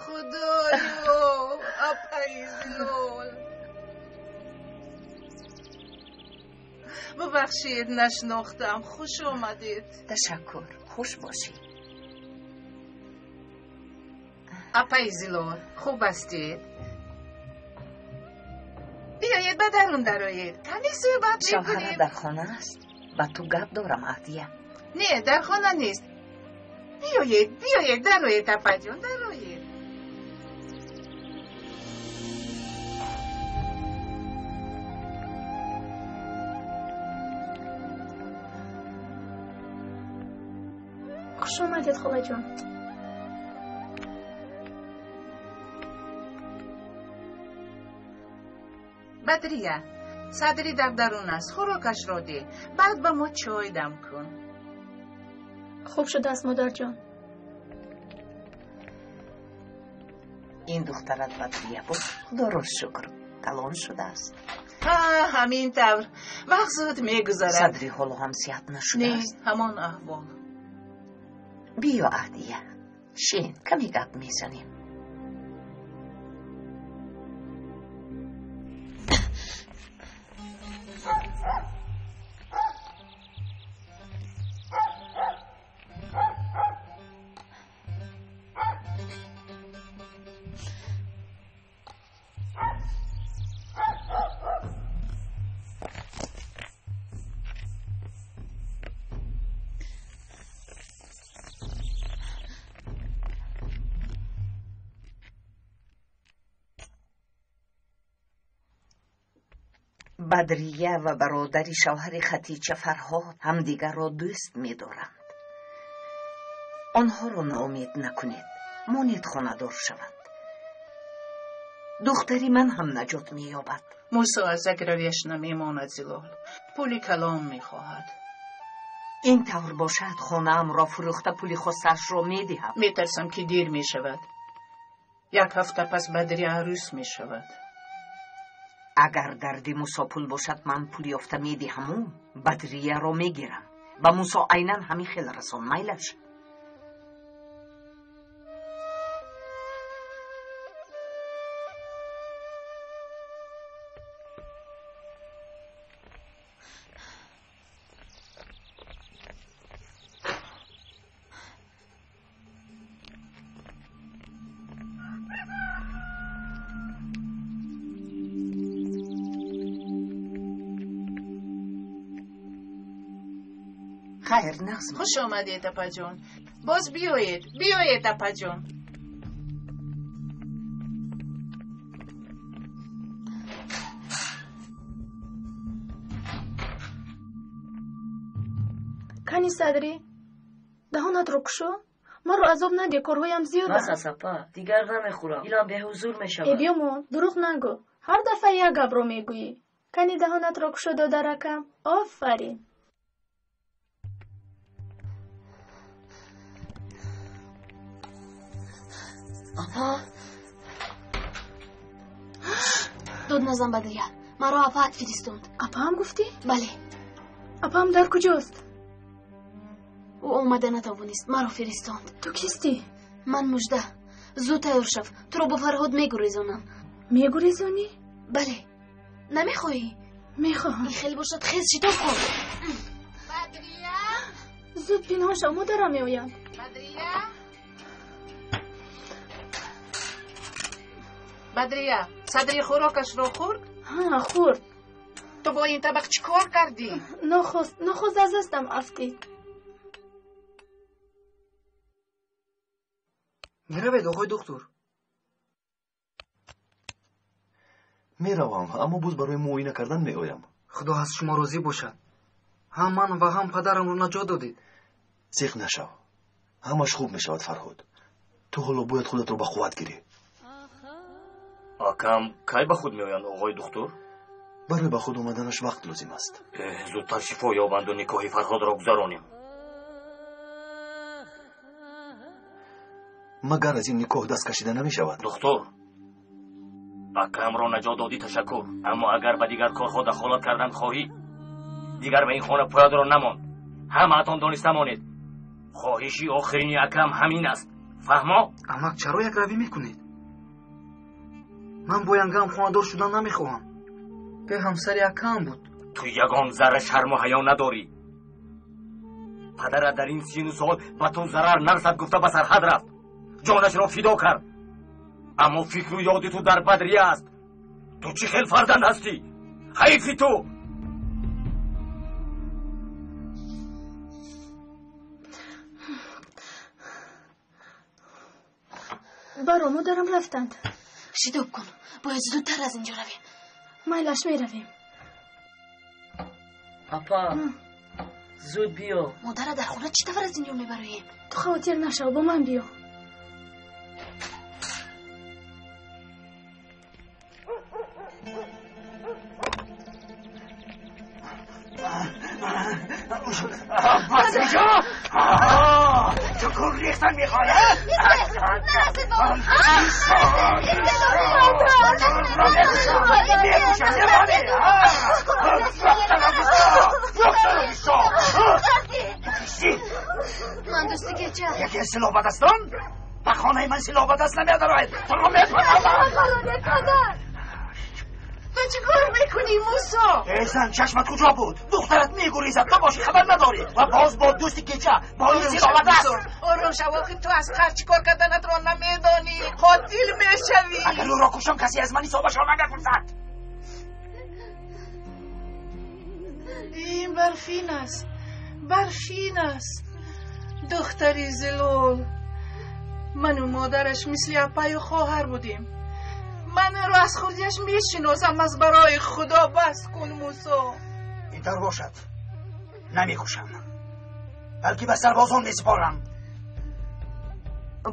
Худоё, апаи Зилол. Бубахшед, нашинохтам. Хуш омадед. Ташаккур, хуш бошӣ. Апаи Зилол, хуб ҳастед? Биёед ба дарун дароед. Каме суҳбат мекунем. Шавҳарат дар хона аст? Ба ту гап дорам, Аҳдия. Не, дар хона нест. Биёед, биёед, дароед, апаҷон, дароед. Хуш омадед, холаҷон. Бадрия, Садри дар дарун аст, хӯрокашро деҳ, баъд ба мо чой дам кун. Хуб шудааст, модарҷон. Ин духтарат Бадрия буд, худоро шукр, калон шудааст. Ҳа, ҳамин тавр. Вақт зуд мегузарад. Садри ҳоло ҳам сиҳат нашудааст. Не, ҳамон аҳвол. Биё, Аҳдия, шин, каме гап мезанем. Бадрия ва бародари шавҳари Хатича Фарҳод ҳамдигарро дӯст медоранд. Онҳоро ноумед накунед, монед хонадор шаванд. Духтари ман ҳам наҷот меёбад. Мусо аз як равияш намемонад, Зилол. Пули калон мехоҳад. Ин тавр бошад, хонаамро фурӯхта пули хостаашро медиҳам. Метарсам, ки дер мешавад. Як ҳафта пас Бадрия арӯс мешавад. Агар дарди Мусо пул бошад, ман пул ёфта медиҳаму Бадрияро мегирам. Ба Мусо айнан ҳамин хел расон, майлаш. Хайр, нағз. Хуш омадед, апаҷон. Боз биёед, биёед, апаҷон. Кани Садрӣ, даҳонатро кушо. Маро азоб надеҳ, корҳоям зиёданд. Бас аст, апа, дигар намехӯрам. Дилам беҳузур мешавад. Э, биёмон, дурӯғ нагӯ. Ҳар дафъа як гапро мегӯӣ. Кани даҳонатро кушо, додаракам. Офарин. Апа, дод назан, Бадрия. Маро апаат фиристонд. Апаам гуфтӣ? Бале. Апаам дар куҷост? Ӯ омада натавонист, маро фиристонд. Ту кистӣ? Ман Мужда. Зуд тайёр шав, туро бо Фарҳод мегурезонам. Мегурезонӣ? Бале. Намехоҳӣ? Мехоҳам. Ин хел бошад, хез, шитоб кун. Бадрия, зуд пинҳон шав, модарам меояд. Бадрия, Бадрия, Садри хӯрокашро хӯрд? Ҳа, хӯрд. Ту бо ин табақ чӣ кор кардӣ? Нохост, нохост аз дастам афтид. Меравед, оқои доктор? Меравам, аммо боз барои муоина кардан меоям. Худо аз шумо розӣ бошад. Ҳам ман ва ҳам падарамро наҷот додед. Зиқ нашав, ҳамаш хуб мешавад, Фарҳод. Ту ҳоло бояд худатро ба қувват гирӣ. Акам кай ба худ меоянд, оғои духтур? Барои ба худ омаданаш вақт лозим аст. Зудтар шифо ёбанду никоҳи Фарҳодро гузаронем. Магар аз ин никоҳ даст кашида намешавад? Духтур, акамро наҷот додӣ, ташаккур. Аммо агар ба дигар корҳо дахолат кардан хоҳӣ, дигар ба ин хона поядро намонд. Ҳамаатон дониста монед, хоҳиши охирини акам ҳамин аст. Фаҳмо? Амак, чаро якравӣ мекунед? Ман бо янгам хонадор шудан намехоҳам. Пе ҳамсари акам буд. Ту ягон зарра шарму ҳаё надорӣ. Падарат дар ин сину сол ба ту зарар нарасад гуфта ба сарҳад рафт, ҷонашро фидо кард. Аммо фикру ёди ту дар Бадрия аст. Ту чӣ хел фарзанд ҳастӣ? Ҳайфи ту! Баро, модарам рафтанд. Шитоб кун, бояд зудтар аз инҷо равем. Майлаш, меравем. Апа, зуд биё. Модара дар хона чӣ тавр аз инҷо мебароем? Ту хавотир нашав, бо ман биё. تو کور ریختن میخوای؟ نرسید بابا. من دوستی که چه؟ یکی سلاح به دستان؟ به خانه من سلاح به دست نمیادراید. تو را میپرم. تو چی کار میکنی موسا؟ ای زن، چشمت کجا بود؟ دخترت میگریزد، تو باشی خبر نداری و باز با دوستی کیچه با این سلاح به دست. آروم شو، آخه تو از قهر چی کار کردنت را نمیدانی، قاتل میشوی. اگر او را کشم کسی از من حسابش را نمیپرسد. این برفین است، برفین است، دختری زلول. من و مادرش مثل اپای و خواهر بودیم. من رو از خوردیش میشناسم. از برای خدا بس کن موسا. اینطور باشد، نمیکشم، بلکه به سربازان میسپارم.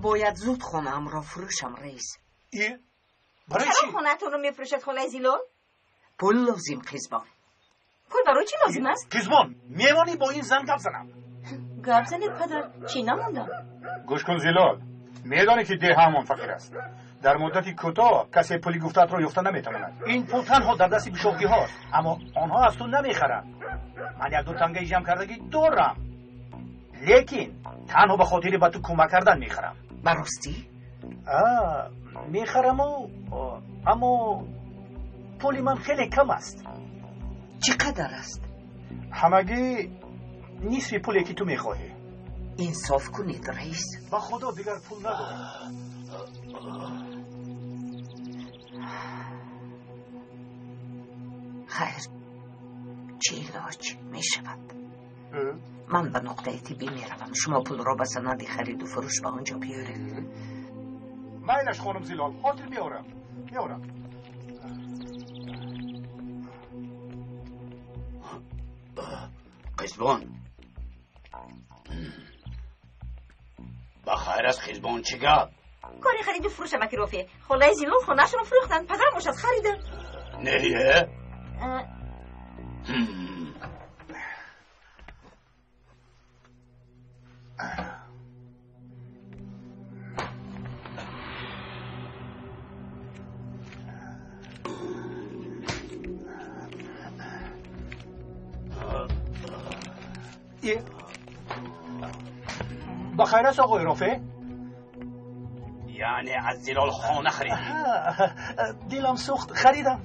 باید زود خانه‌ام را فروشم رئیس. ای برای چرا چی؟ خونه‌تون رو میفروشد خاله زیلول؟ پول لازم قیزبان. پول برای چی لازم است؟ قیزبان، میمانی با این زن گپ زنم. گپ زنید پدر، چی نموندم؟ گوش کن زیلال، میدانی که ده همان فقیر است. در مدتی کوتاه کسی پولی گفتت را یافته نمیتواند. این پول تنها در دست بیشوقی هاست، اما آنها از تو نمیخرند. من یک دو تنگه جمع کردگی دارم، لیکن تنها به خاطر به تو کمک کردن میخرم. براستی؟ میخرم و اما پول من خیلی کم است. چقدر است؟ همگی نصف پولی که تو میخواهی. انصاف کنید رئیس. با خدا دیگر پول ندارم. خیر، چه علاج می شود؟ Ман ба нуқтаи тиббӣ меравам. Шумо пулро ба санади хариду фурӯш ба он ҷо биёред. Майлаш, хонум Зилол, ҳозир меорам. Меорам. Қизбон. Ба хайр аст, Қизбон, чӣ гап? Кори хариду фурӯш, амаки Рофеъ. Холаи Зилол хонаашонро фурӯхтанд, падарам бошад хариданд. Не, е? Ба хайр аст, оғои Рофеъ? Яъне аз Зилол хона харидӣ? Дилам сӯхт, харидам.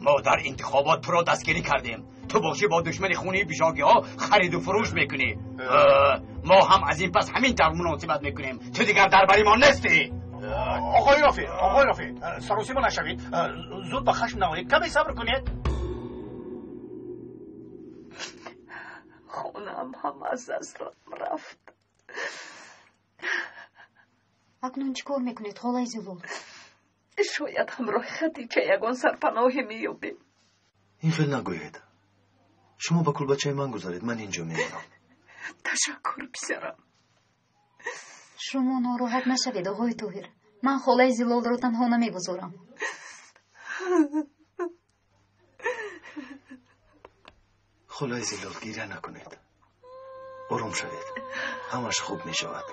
Мо дар интихобот туро дастгирӣ кардем. Ту бошӣ бо душмани хунии бишогиҳо хариду фурӯш мекунӣ. Мо ҳам аз ин пас ҳамин тавр муносибат мекунем. Ту дигар дар бари мо нестӣ. Оғои Рофеъ, оғои Рофеъ, саросима нашавед. Зуд ба хашм наоед, каме сабр кунед. Хонаам ҳам аз дастам рафт. Акнун чӣ кор мекунед, холаи Зилол? Шояд ҳамроҳи Хадича ягон сарпаноҳе меёбем. Ин хел нагӯед. Шумо ба кулбачаи ман гузаред, ман инҷо мемонам. Ташаккур, писарам. Шумо нороҳат нашавед, оғои Тоҳир. Ман холаи Зилолро танҳо намегузорам. Холаи Зилол, гиря накунед. Ором шавед. Ҳамаш хуб мешавад.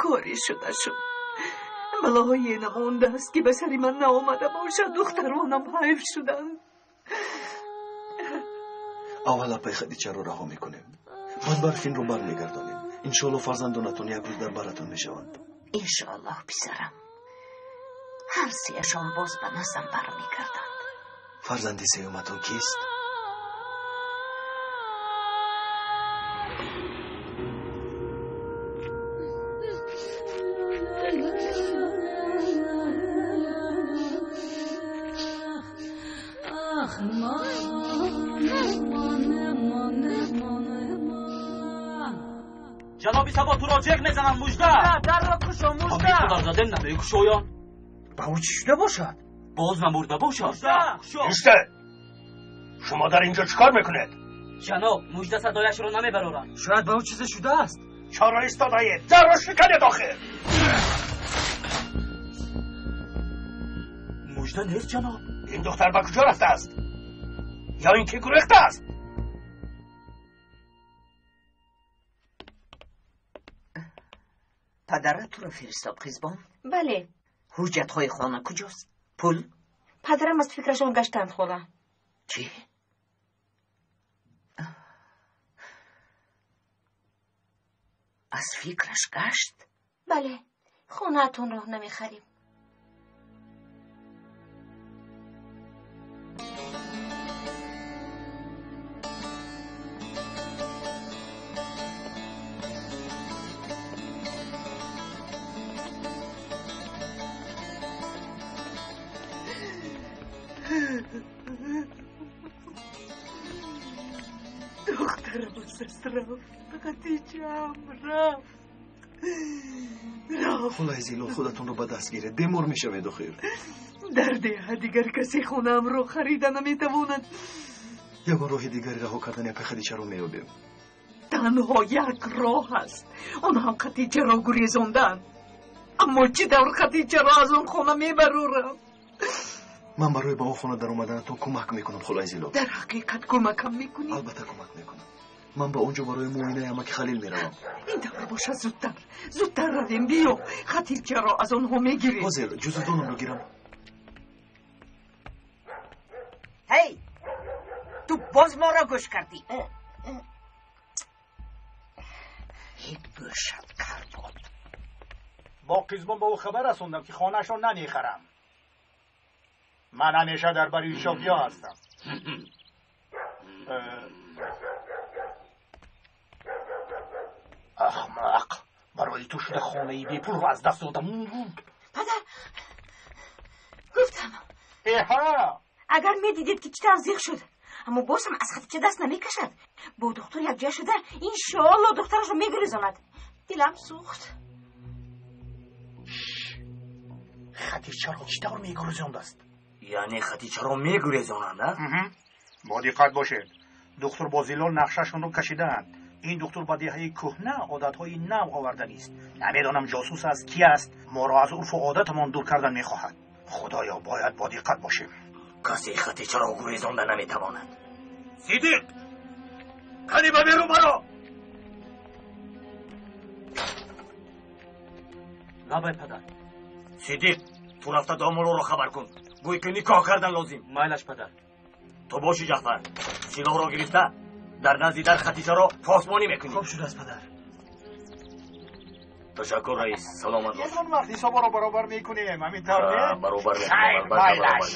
Корӣ шуда шуд. Балоҳое намондааст, ки ба сари ман наомада бошад. Духтаронам ҳайф шуданд. Аввал апаи Хадичаро раҳо мекунем, баъд Барфинро бармегардонем. Иншоалло фарзандонатон як рӯз дар баратон мешаванд. Иншоаллоҳ, писарам. Ҳар сеяшон боз ба наздам бармегарданд. Фарзанди сеюматон кист? Ҷаноби Сабо, туро ҷеғ мезанам, мужда! Дарро кушо, мужда! Худо намекушояд. Ба ӯ чӣ шуда бошад? Боз намурда бошад. Истед! Шумо дар инҷо чӣ кор мекунед? Ҷаноб, мужда садояшро намебарорад. Шояд ба ӯ чизе шудааст. Чаро истодаед? Дарро шиканед охир! Мужда нест, ҷаноб. Ин духтар ба куҷо рафтааст? Ё ин ки гурехтааст? Падарат туро фиристод, Қизбон? Бале. Ҳуҷҷатҳои хона куҷост? Пул? Падарам аз фикрашон гаштанд, хола. Чӣ? Аз фикраш гашт? Бале, хонаатонро намехарем. Духтарам аз даст рафт, Хадичаам рафт. Рафт. Холаи Зилол, худатонро ба даст гиред, бемор мешавед охир. Дар деҳа дигар касе хонаамро харида наметавонад. Ягон роҳи дигари раҳо кардани апаи Хадичаро меёбем. Танҳо як роҳ аст, он ҳам Хадичаро гурезондан. Аммо чӣ тавр Хадичаро аз он хона мебарорам? Ман барои ба он хона даромаданатон кӯмак мекунам, холаи Зилол. Дар ҳақиқат кӯмакам мекунӣ? Албатта кӯмак мекунам. Ман ба он ҷо барои муоинаи амаки Халил меравам. Ин тавр бошад, зудтар, зудтар равем. Биё, Хадичаро аз онҳо мегирем. Ҳозир ҷузудонамро гирам. Ҳей, ту боз моро гӯш кардӣ. Ҳеҷ гӯшат кар буд. Бо Қизбон ба ӯ хабар расондам, ки хонаашро намехарам. Ман ҳамеша дар бари шогиҳо ҳастам. Ахмақ, барои ту шуда хонаи бепулро аз даст додам. Падар, гуфтам. Эҳа, Агар медидед ки чӣ тавр зиқ шуд, аммо боз ҳам аз Хатича даст намекашад. Бо духтур якҷоя шуда иншоалло духтарашро мегурезонад. Дилам сӯхт. Хатичаро чӣ тавр мегурезондааст? Яъне Хатичаро мегурезонанд, а? Бо диққат бошед. Духтур бо Зилол нақшашонро кашидаанд. Ин духтур ба деҳаи кӯҳна одатҳои нав оварданист. Намедонам ҷосус аст, ки аст, моро аз урфу одатамон дур кардан мехоҳад. Худоё, бояд бо диққат бошем. Касе Хатичаро гурезонда наметавонад. Сидиқ, кани ба берун баро. Лабай падар. Сидиқ, ту рафта домулоро хабар кун. Гӯй ки никоҳ кардан лозим. Майлаш падар. Ту боши Ҷаъфар, силоҳро гирифта дар назди дар Хатичаро посбонӣ мекунӣ. Хуб шудааст падар. Ташаккур раис, саломат бош. Ягон вақт ҳисобаро баробар мекунем, ҳамин тавр не? Баробар мекунем. Хайр, майлаш.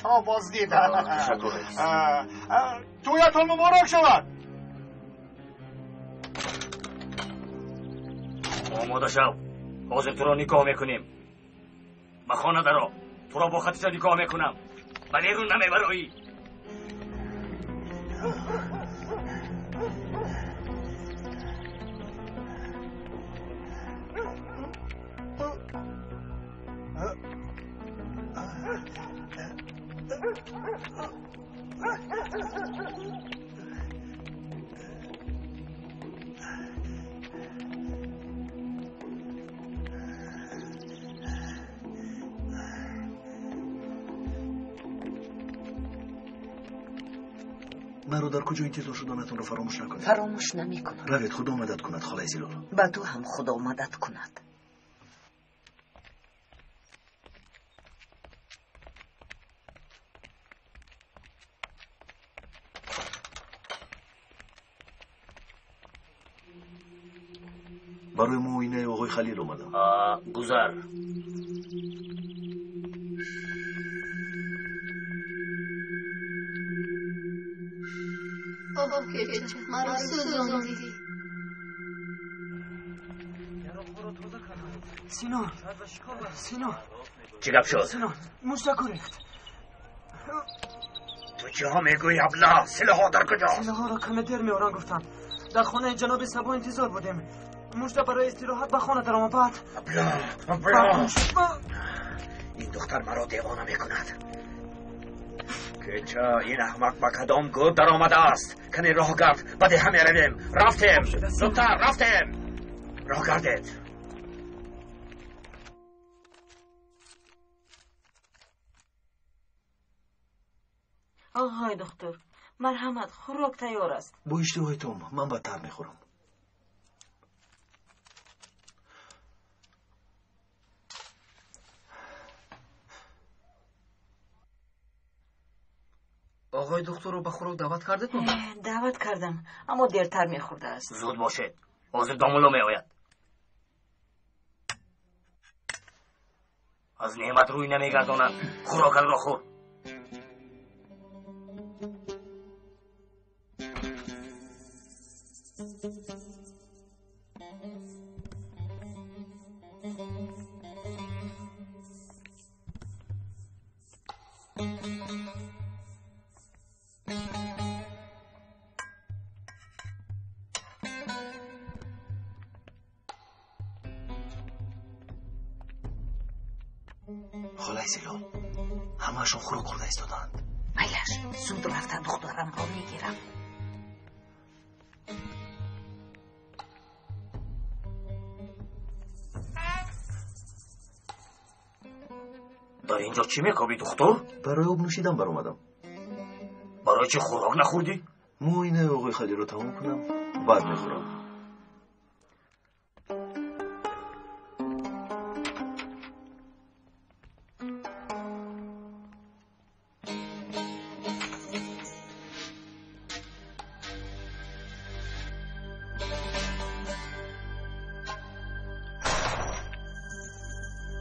То боздид. Ташаккур раис. Тӯятон муборак шавад. Омода шав. Ҳозир туро никоҳ мекунем. Ба хона даро. Туро бо Хатича никоҳ мекунам. Ба берун намебароӣ. Маро дар куҷо интизор шуданатонро фаромӯш накунед. Фаромӯш намекунам. Равед, худо мадад кунад, холаи Зилол. Ба ту ҳам худо мадад кунад. Барои муоинаи оғои Халил омадам. Гузар. Оҳ, кеча, маро сӯзондӣ. Сино, Сино. Чӣ гап шуд? Сино, муштаку рехт. Ту чиҳо мегӯӣ, аблаҳ? Силоҳҳо дар куҷост? Силоҳҳоро каме дер меоранд гуфтанд. Дар хонаи ҷаноби Сабо интизор будем. Мужда барои истироҳат ба хона даромад. Баъд аблаҳ, аблаҳ. Ин духтар маро девона мекунад. Кеча, ин аҳмақ ба кадом гур даромадааст? Кани роҳ гард, ба деҳа меравем. Рафтем, зудтар рафтем. Роҳ гардед. Оғои духтур, марҳамат, хӯрок тайёр аст. Бо иштиҳои том, ман бадтар мехӯрам. Оғои духтурро ба хӯрок даъват кардед? Даъват кардам, аммо дертар мехӯрдааст. Зуд бошед, ҳозир домулло меояд. Аз неъмат рӯй намегардонанд. Хӯрокатро хӯр. Холаи Зилол, ҳамаашон хӯрок хӯрда истодаанд. Майлаш, зуд рафта духтарамро мегирам. Дар ин ҷо чӣ мекобӣ, духтур? Барои об нӯшидан баромадам. Барои чӣ хӯрок нахӯрдӣ? Муоинаи оғои Халилро тамом кунам, баъд мехӯрам.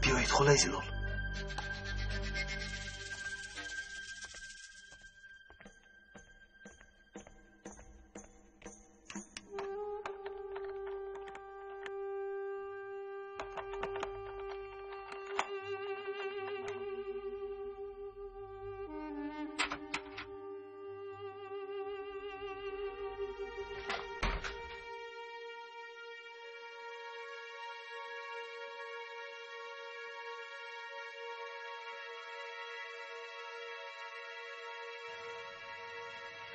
Биёед, холаи Зилол.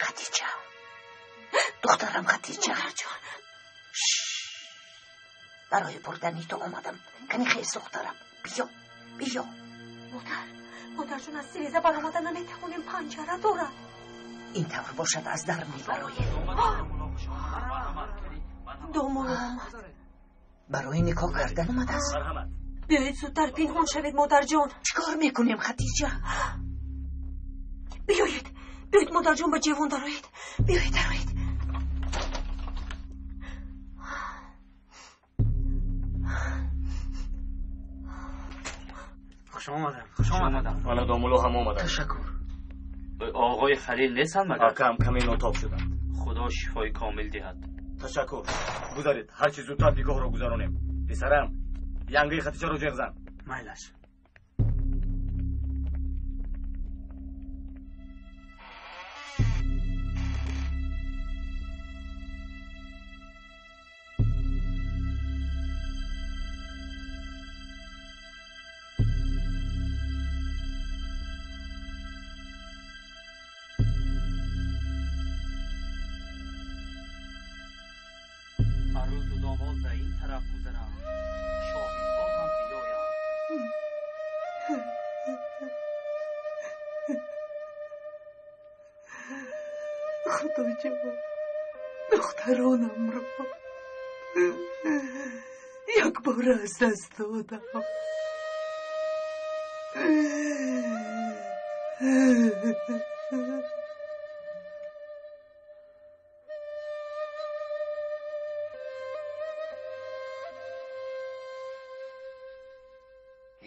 Хадича, духтарам Хадича. Модарҷон. Барои бурдани ту омадам. Кани хез духтарам, биё, биё. Модар, модарҷон, аз тиреза баромада наметавонем, панҷара дорад. Ин тавр бошад, аз дар мебароем. Домулло омад. Барои никоҳ кардан омадааст. Биёед зудтар пинҳон шавед, модарҷон. Чӣ кор мекунем, Хадиҷа? Биёед, биёед, модарҷон, ба ҷевон дароед. Биёед, дароед. Хуш омадам, хуш омадам. Мана домулло ҳам омаданд. Ташаккур. Оғои Халил нестанд магар? Акам каме нотоб шуданд. Худо шифои комил диҳад. Ташаккур. Гузаред, ҳарчи зудтар никоҳро гузаронем. Писарам, янгаи Хатичаро ҷеғ зан. Майлаш. Арӯсу домод ба ин тараф гузаранд, шоҳидҳо ҳам биёянд. Худоҷон, духтаронамро якбора аз даст додам.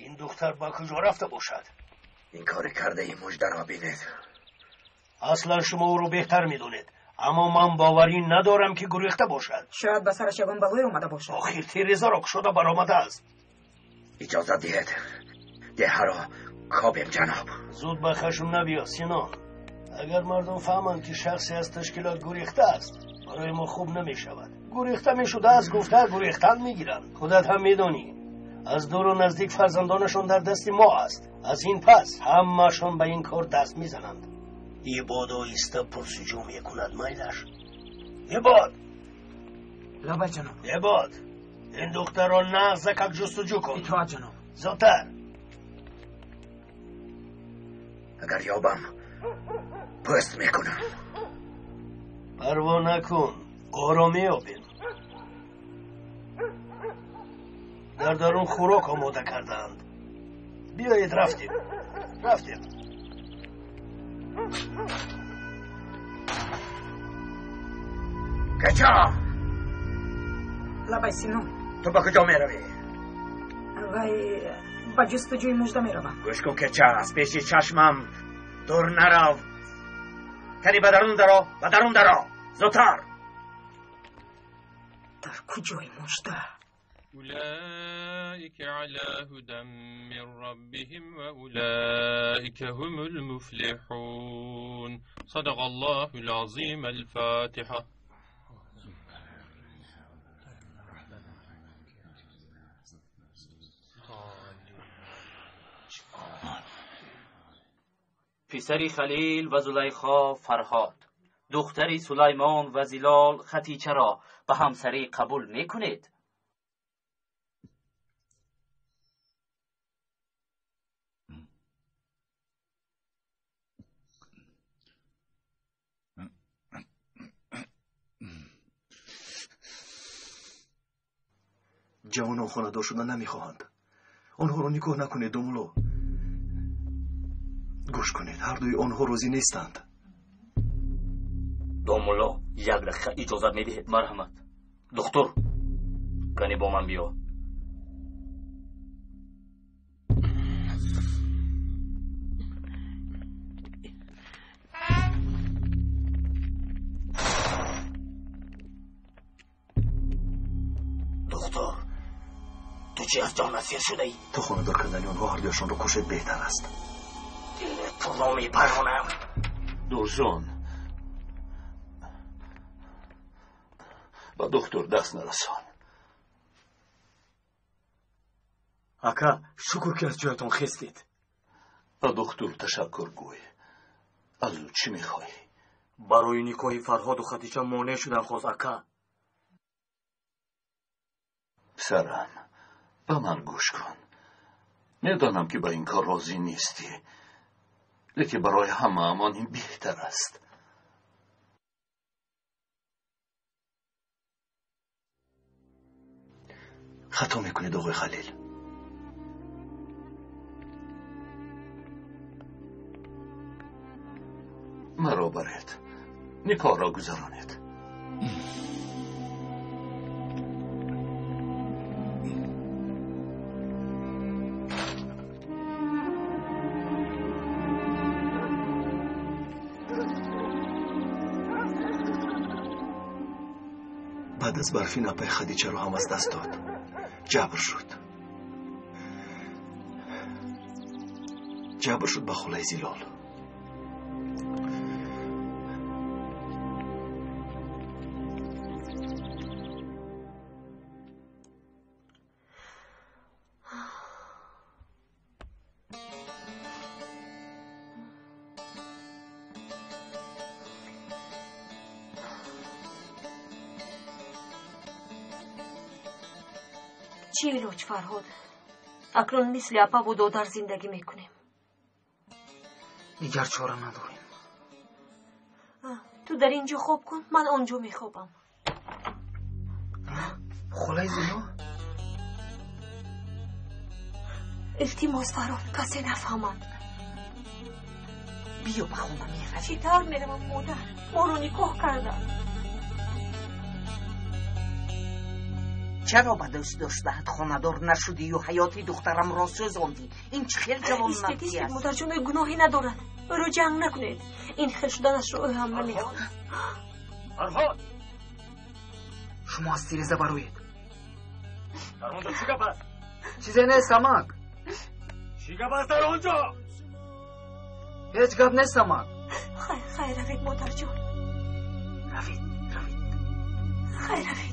Ин духтар ба куҷо рафта бошад? Ин кори кардаи Муждаро бинед. Аслан шумо ӯро беҳтар медонед, аммо ман боварӣ надорам, ки гурехта бошад. Шояд ба сараш ягон балое омада бошад. Охир тирезаро кушода баромадааст. Иҷозат диҳед, деҳаро кобем, ҷаноб. Зуд ба хашм набиё, Сино. Агар мардум фаҳманд, ки шахсе аз ташкилот гурехтааст, барои мо хуб намешавад. Гурехта мешудааст гуфта гурехтан мегиранд. Худат ҳам медонӣ, аз дуру наздик фарзандонашон дар дасти мо аст. Аз ин пас ҳамаашон ба ин кор даст мезананд. Ибод оҳиста пурсуҷӯ мекунад, майлаш. Ибод! Лабай, ҷаноб. Ибод, ин духтарро нағзакак ҷустуҷӯ кун. Итоат, ҷаноб. Зудтар. Агар ёбам, пӯст мекунам. Парво накун, ӯро меёбем. Дар дарун хӯрок омода кардаанд. Биёед, рафтем, рафтем. Кача! Лабай, Сино. Ту ба куҷо меравӣ? Вай, ба ҷустуҷӯи Мужда меравам. Гӯш кун, Кеча, аз пеши чашмам дур нарав. Кани ба дарун даро, ба дарун даро, зудтар. Дар куҷои Мужда? أولئك على هدى من ربهم وأولئك هم المفلحون. صدق الله العظيم. الفاتحة. Писари Халил ва Зулайхо Фарҳод, духтари Сулаймон ва Зилол Хатичаро ба ҳамсарӣ қабул мекунед? Ҷавонон хонадор шуда намехоҳанд. Онҳоро никоҳ накунед, домулло. Гӯш кунед, ҳардуи онҳо розӣ нестанд. Домулло, як дақиқа иҷозат медиҳед? Марҳамат. Духтур, кани бо ман биё. Духтур, ту чӣ аз ҷон асир шудаӣ? То хонадор кардани онҳо ҳардуяшонро кушед беҳтар аст. Дили туро мепаронам. Дурсон, ба духтур даст нарасон. Ака, шукр, ки аз ҷоятон хестед. Ба духтур ташаккур гӯй. Аз ӯ чӣ мехоҳӣ? Барои никоҳи Фарҳоду Хадича монеъ шудан хост, ака. Писарам, ба ман гӯш кун. Медонам, ки ба ин кор розӣ нестӣ, лекин барои ҳамаамон ин беҳтар аст. Хато мекунед, оғои Халил. Маро баред, никоҳро гузаронед. Баъд аз Барфин апаи Хадичаро ҳам аз даст дод. Ҷабр шуд. Ҷабр шуд ба хулаи Зилол. Чӣ илоҷ, Фарҳод? Акнун мисли апаву додар зиндагӣ мекунем. Дигар чора надорем. Ту дар ин ҷо хоб кун, ман он ҷо мехобам. Холаи Зино? Илтимос, Фарҳод, касе нафаҳмад. Биё, ба хона меравем. Чӣ тавр меравам, модар? Моро никоҳ карданд. Чаро ба дӯст доштаат хонадор нашудию ҳаёти духтарамро сӯзондӣ? Ин чӣ хел ҷавонмардӣ Истед, аст? Модарҷон, ӯ гуноҳе надорад. Ӯро ҷанг накунед. Ин хел шуданашро ӯ ҳам намехоҳад. Фарҳод! Шумо аз тиреза бароед. Дар он ҷо чӣ гап аст? Чизе нест, амак. Чӣ гап аст дар он ҷо? Ҳеҷ гап нест, амак. Хайр, хайр, равед, модарҷон. Равед, равед. Хайр, равед.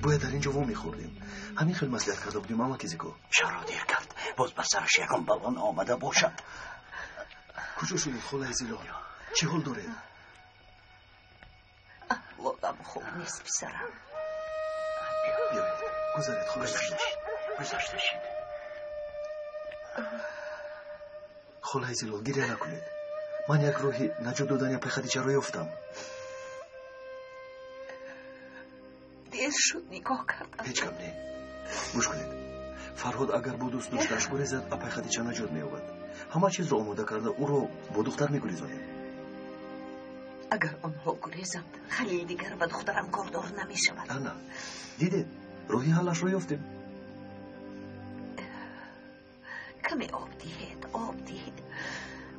Бояд дар ин ҷо вомехӯрдем. Ҳамин хел маслиҳат карда будем, амаки Зико. Чаро дер кард? Боз ба сараш ягон бало наомада бошад. Куҷо шудед, холаи Зилол? Чӣ ҳол доред? Аҳволам хуб нест, писарам. Биёед, гузаред, холаи Зилол. Гузашта шид. Холаи Зилол, гиря накунед. Ман як роҳи наҷот додани апаи Хадичаро ёфтам. Дер шуд никоҳ кардам. Ҳеҷ гап не. Гӯш кунед. Фарҳод агар бо дӯст доштааш гурезад, апаи Хадича наҷот меёбад. Ҳама чизро омода карда, ӯро бо духтар мегурезонем. Агар онҳо гурезанд, Халил дигар ба духтарам кордор намешавад. Ана, дидед, роҳи ҳаллашро ёфтем. Каме об диҳед, об диҳед.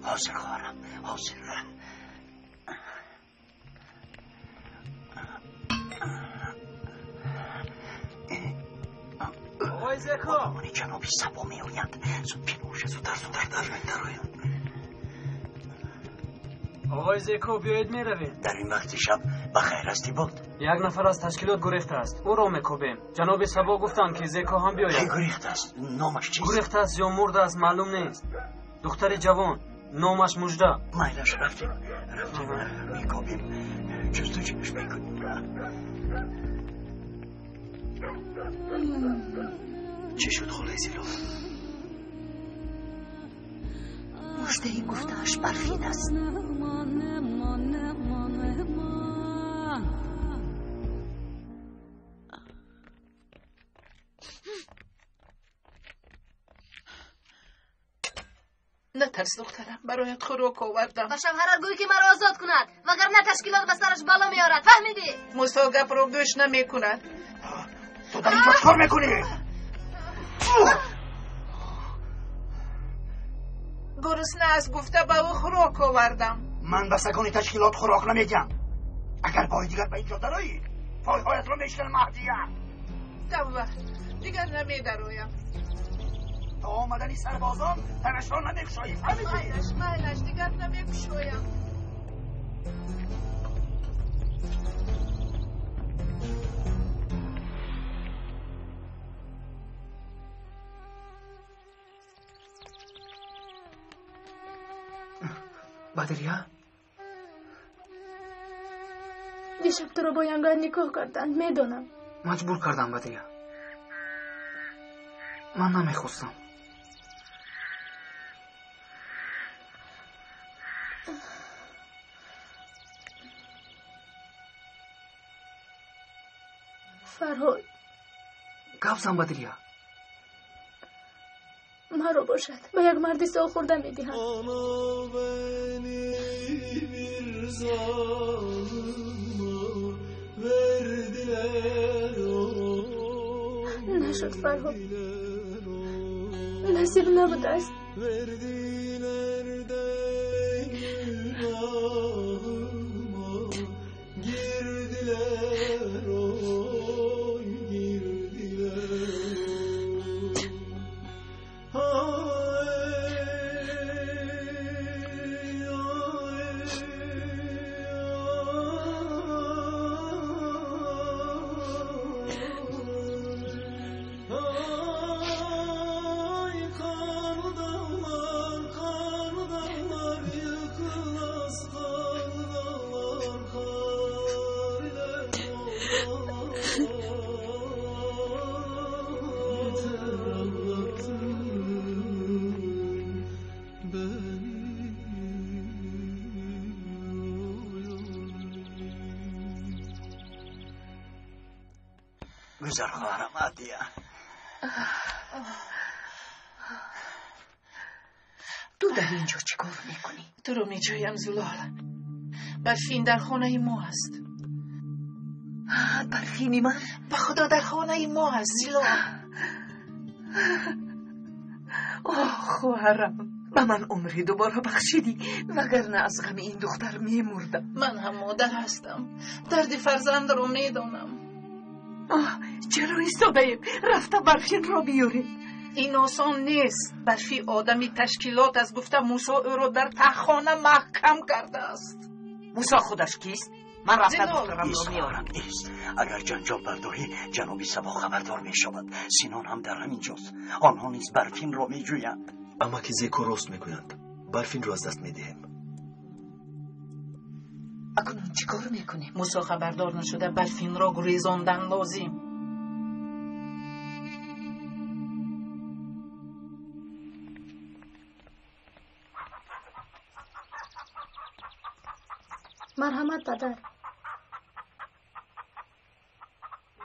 Ҳозир, хоҳарам, ҳозир. Оғои Зеко! Одамони ҷаноби Сабо меоянд. Зуд пинҳон ша, зудтар, зудтар дароянд. Оғои Зеко, биёед меравем. Дар ин вақти шаб ба хайр ҳастӣ буд? Як нафар аз ташкилот гурехтааст. Ӯро мекобем. Ҷаноби Сабо гуфтанд, ки Зеко ҳам биёяд. Кӣ гурехтааст? Номаш чист? Гурехтааст ё мурдааст, маълум нест. Духтари ҷавон, номаш Мужда. Майлаш, рафтем, рафтем, мекобем, ҷустуҷӯш мекунем. Чӣ шуд, холаи Зилол? Муждаи гуфтааш Барфин аст. Натарс, духтарам, бароят хӯрок овардам. Ба шавҳарат гӯй, ки маро озод кунад, вагарна ташкилот ба сараш бало меорад. Фаҳмидӣ? Мусо гапро гӯш намекунад. Ту дар ин ҷо чикор мекунӣ? Гурусна аст гуфта ба ӯ хӯрок овардам. Ман ба сагони ташкилот хӯрок намедиҳам. Агар бори дигар ба ин ҷо дароӣ, пойҳоятро мешиканам, Маҳдия. Тавба, дигар намедароям. То омадани сарбозон танашро намекушоӣ, фаҳмидӣ? Майлаш, майлаш, дигар намекушоям. Бадрия? Дишаб туро бо янгар никоҳ карданд, медонам. Маҷбур кардам, Бадрия. Ман намехостам. Фарҳод. Гап зан, Бадрия. Маро бошад ба як марди солхӯрда медиҳанд. Нашуд, Фарҳод, насиб набудааст. Гузар, хоҳарам Адия. Ту дар ин ҷо чӣ кор мекунӣ? Туро меҷӯям, Зулол. Барфин дар хонаи мо аст. Барфини ман? Ба худо дар хонаи мо аст, Зилол. Оҳ, хоҳарам, ба ман умри дубора бахшидӣ, вагарна аз ғами ин духтар мемурдам. Ман ҳам модар ҳастам, дарди фарзандро медонам. Оҳ, чаро истодаем? Рафта Барфинро биёред. Ин осон нест. Барфи одами ташкилот аст, гуфта Мусо ӯро дар таҳхона маҳкам кардааст. Мусо худаш кист? Ман рафта духтарамро меорам. Ист, агар ҷанҷол бардорӣ, ҷаноби Сабо хабардор мешавад. Синон ҳам дар ҳамин ҷост. Онҳо низ Барфинро меҷӯянд. Амаки Зеко рост мегӯянд. Барфинро аз даст медиҳем. Акнун чӣ кор мекунем? Мусо хабардор нашуда Барфинро гурезондан лозим. Марҳамат, падар.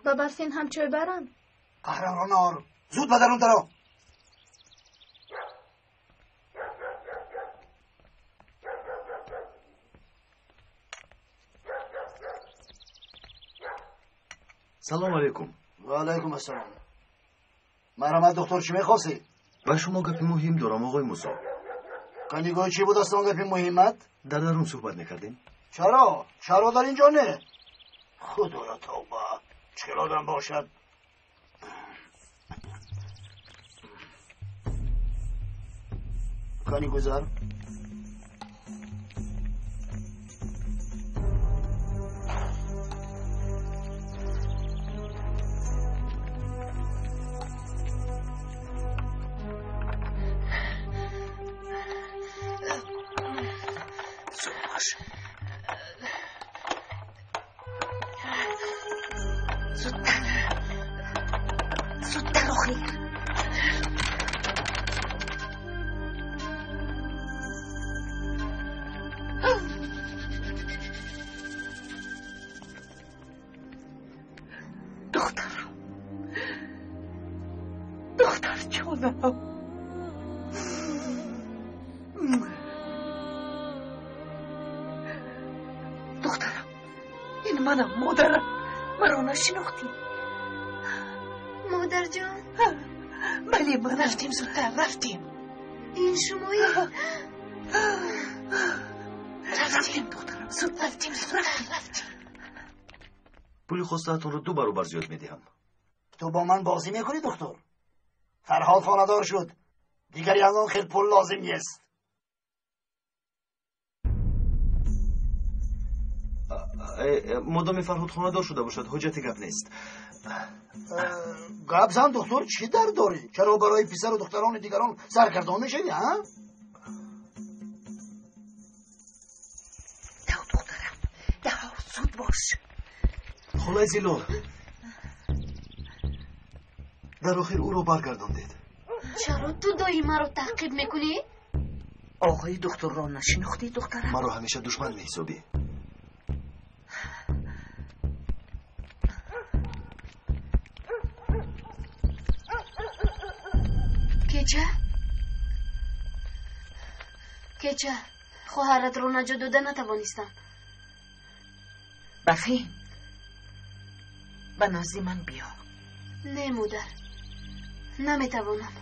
Ба Барфин ҳам чой барам? Қаҳрамро наор. Зуд ба дарун даро. Салом алейкум. Ва алайкум ассалом. Марҳамат, доктор, чӣ мехостӣ? Ба шумо гапи муҳим дорам, оғои Мусо. Канигоҳи чӣ буд аст он гапи муҳимат? Дар дарун суҳбат мекардем. Чаро? Чаро дар ин ҷо не? Худоё, тавба! Чӣ одам бошад? Кани гузар. Духтарам, ин манам, модарам. Маро нашинохтӣ? Модарҷон. Бале, манам. Рафтем зудтар, рафтем. Ин шумоӣ? Рафтем, духтарам, зуд рафтем, зуд рафтем. Пули хостаатонро 2 баробар зиёд медиҳам. Ту бо ман бозӣ мекунӣ, духтур? Фарҳод хонадор шуд. Дигар ягон хел пул лозим нест. Модоме Фарҳод хонадор шуда бошад, ҳоҷати гап нест. Гап зан духтур, чӣ дард дорӣ? Чаро барои писару духтарони дигарон саргардон мешавӣ, ҳа? Тав духтарам, даҳо зуд бош. Холаи Зилол, дар охир ӯро баргардондед. Чаро ту доим маро таъқиб мекунӣ? Оғои духтурро нашинохтӣ, духтарам? Маро ҳамеша душман меҳисобӣ. Кеча? Кеча, хоҳаратро наҷот дода натавонистам. Бафин, ба назди ман биё. Не, модар, наметавонам.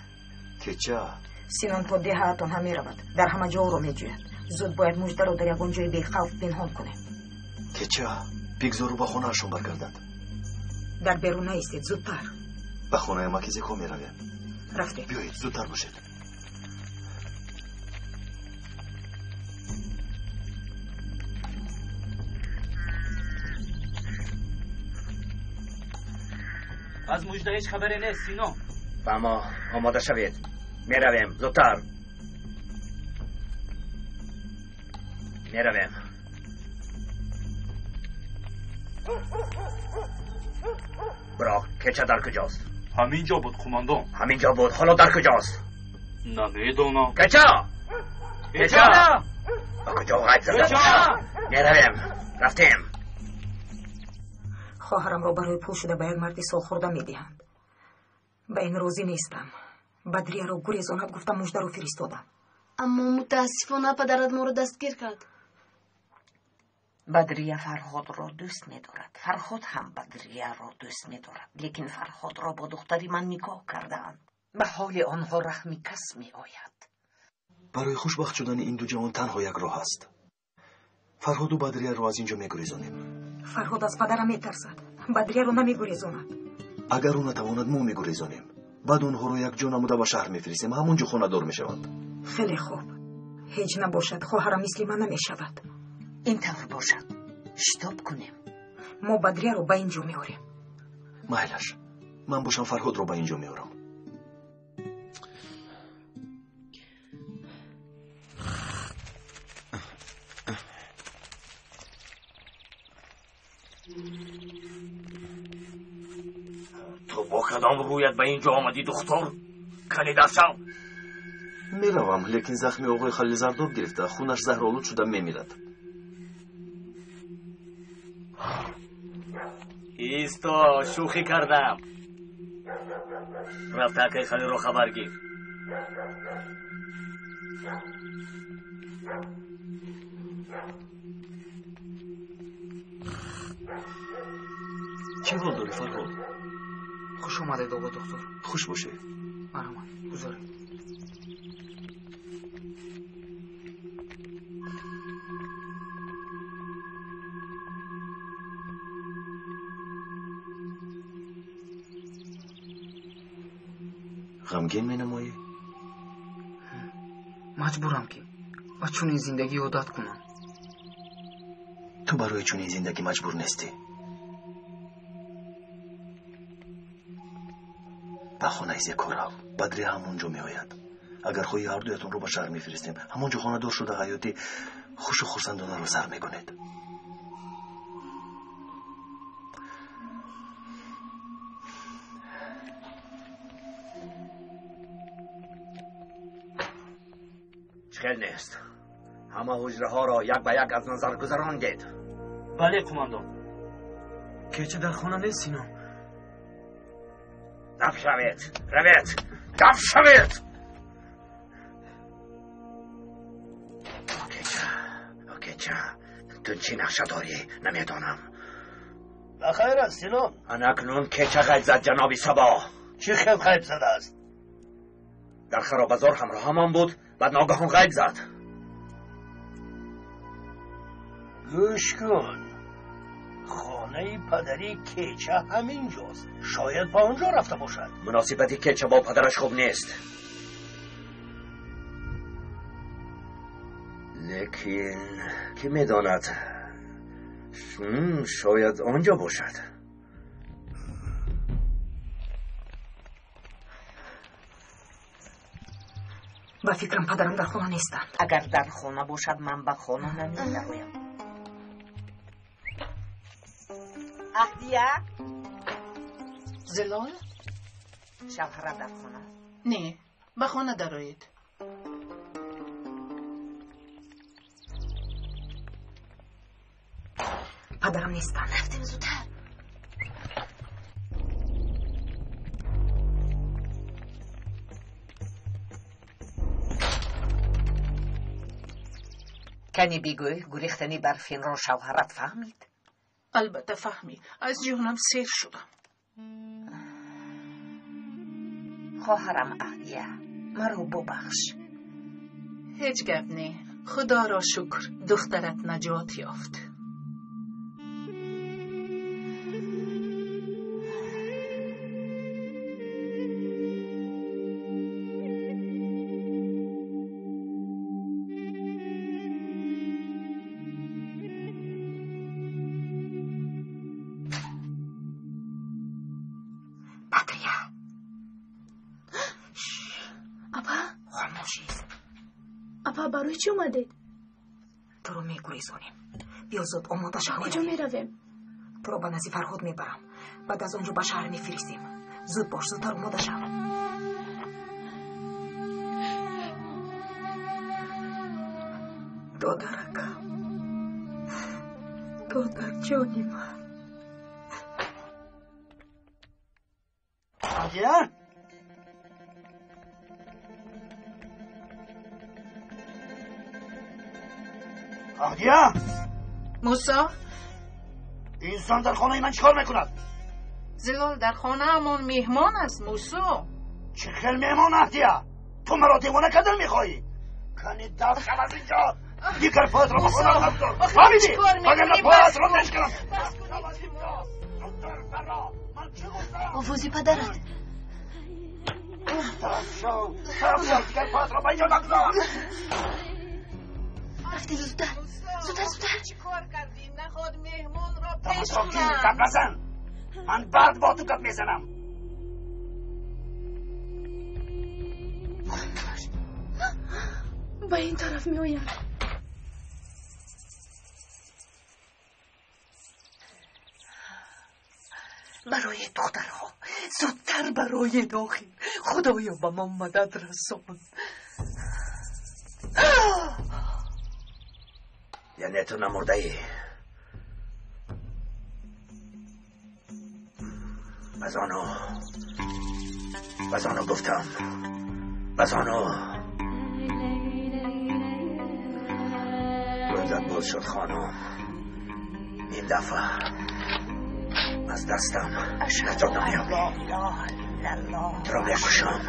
Кеча. Синон то деҳаатон ҳам меравад, дар ҳама ҷо ӯро меҷӯяд. Зуд бояд муждаро дар ягон ҷои бехавф пинҳон кунем. Кеча, бигзор ӯ ба хонаашон баргардад. Дар берун наистед, зудтар. Ба хонаи Макизеко меравем. Рафтем. Биёед, зудтар бошед. Аз мужда ҳеҷ хабаре нест, Сино. Ба мо омода шавед. Меравем, зудтар. Меравем. Бироқ кеча дар куҷост? Ҳамин ҷо буд, қумандон. Ҳамин ҷо буд, ҳоло дар куҷост? Намедонам. Кеча! Кеча! Ба куҷо ғайб зада бошад? Меравем. Рафтем. Хоҳарамро барои пул шуда ба як марди солхӯрда медиҳанд. Ба ин розӣ нестам. Бадрияро гурезонад гуфта муждаро фиристодам. Аммо мутаассифона падарат моро дастгир кард. Бадрия Фарҳодро дӯст медорад. Фарҳод ҳам Бадрияро дӯст медорад. Лекин Фарҳодро бо духтари ман никоҳ кардаанд. Ба ҳоли онҳо раҳми кас меояд. Барои хушбахт шудани ин ду ҷавон танҳо як роҳ аст. Фарҳоду Бадрияро аз ин ҷо мегурезонем. Фарҳод аз падарам метарсад. Бадрияро намегурезонад. Агар ӯ натавонад, мо мегурезонем. Баъд онҳоро якҷо намуда ба шаҳр мефиристем. Ҳамон ҷо хонадор мешаванд. Хеле хуб. Ҳеҷ набошад, хоҳарам мисли ман намешавад. Ин тавр бошад. Шитоб кунем. Мо Бадрияро ба ин ҷо меорем. Майлаш, ман бошам Фарҳодро ба ин ҷо меорам. Ту бо кадом рӯят ба ин ҷо омадӣ, духтур? Кани дар шав. Меравам, лекин захми оғои Халил зардоб гирифта, хунаш заҳролуд шуда мемирад. Исто, шӯхӣ кардам. Рафта акаи Халилро хабар гир. Чӣ ҳол дорӣ, Фарҳод? Хуш омадед, оғо духтур. Хуш бошед. Марҳамат, гузоред. Ғамгин менамоӣ? Маҷбурам ки ба чунин зиндагӣ одат кунам. Ту барои чунин зиндагӣ маҷбур нестӣ. Ба хонаи Зеко рав. Бадрия ҳамон ҷо меояд. Агар хоҳӣ ҳардуятонро ба шаҳр мефиристем. Ҳамон ҷо хонадор шуда ҳаёти хушу хурсандонаро сар мекунед. Хел нест. Ҳама ҳуҷраҳоро як ба як аз назар гузарондед. Бале, қумандон. Кеча дар хона нест, Сино. Даф шавед, равед, даф шавед! Кеча, кеча, ту чӣ нақша дорӣ, намедонам. Ба хайр аст, Сино. Ана акнун кеча ғайб зад, ҷаноби Сабо. Чӣ хел ғайб задааст? Дар харобазор ҳамроҳамон буд, баъд ногаҳон ғайб зад. Гӯш кун, хонаи падари Кеча ҳамин ҷост. Шояд ба он ҷо рафта бошад. Муносибати Кеча бо падараш хуб нест. Лекин кӣ медонад, Шояд он ҷо бошад. Ба фикрам падарам дар хона нестанд. Агар дар хона бошад, ман ба хона намедароям. Аҳдия? Зилол? Шавҳарат дар хона? Не, ба хона дароед. Падарам нестанд. Рафтем зудтар. Кани бигӯй, гурехтани Барфинро шавҳарат фаҳмид? Албатта фаҳмид. Аз ҷонам сер шудам. Хоҳарам Аҳдия, маро бубахш. Ҳеҷ гап не. Худоро шукр, духтарат наҷот ёфт. Апа, барои чӣ омадед? Туро мегурезонем. Биё зуд омода шав. Куҷо меравем? Туро ба назди Фарҳод мебарам. Баъд аз он ҷо ба шаҳр мефиристем. Зуд бош, зудтар омода шав. Додаракам, додарҷони ман. Аҳдия? Аҳдия? Мусо? Инсон дар хонаи ман чӣ кор мекунад? Зилол дар хонаамон меҳмон аст, Мусо. Чӣ хел меҳмон, Аҳдия? Ту маро девона кардан мехоҳӣ? Кани дафт шав аз инҷо! Дигар поятро ба хона нагузор! Фаҳмидӣ? Вагарна поятро мешканам! Овози падарат. Дафт шав! Дафт шав! Дигар поятро ба инҷо нагузор! Рафтем зудтар, зудтар, зудтар. Чӣ кор кардӣ? Наход меҳмонро пеш кунам. Гап назан! Ман баъд бо ту гап мезанам. Ба ин тараф меояд. Барои духтарҳо зудтар барои дохил. Худоё, ба мо мадад расон. Яъне ту намурдаӣ? Базону гуфтам, базону рӯзат боз шуд, хонум. Ин дафъа аз дастам наҷот намеёбӣ. Туро мекушам.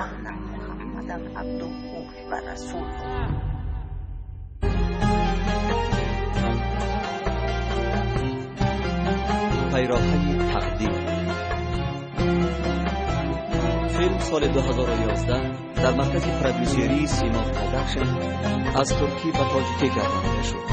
Пайроҳаи тақдир. Филм соли 2011 дар маркази продюсерии Симо Продакшн аз туркӣ ба тоҷикӣ гардонида шуд.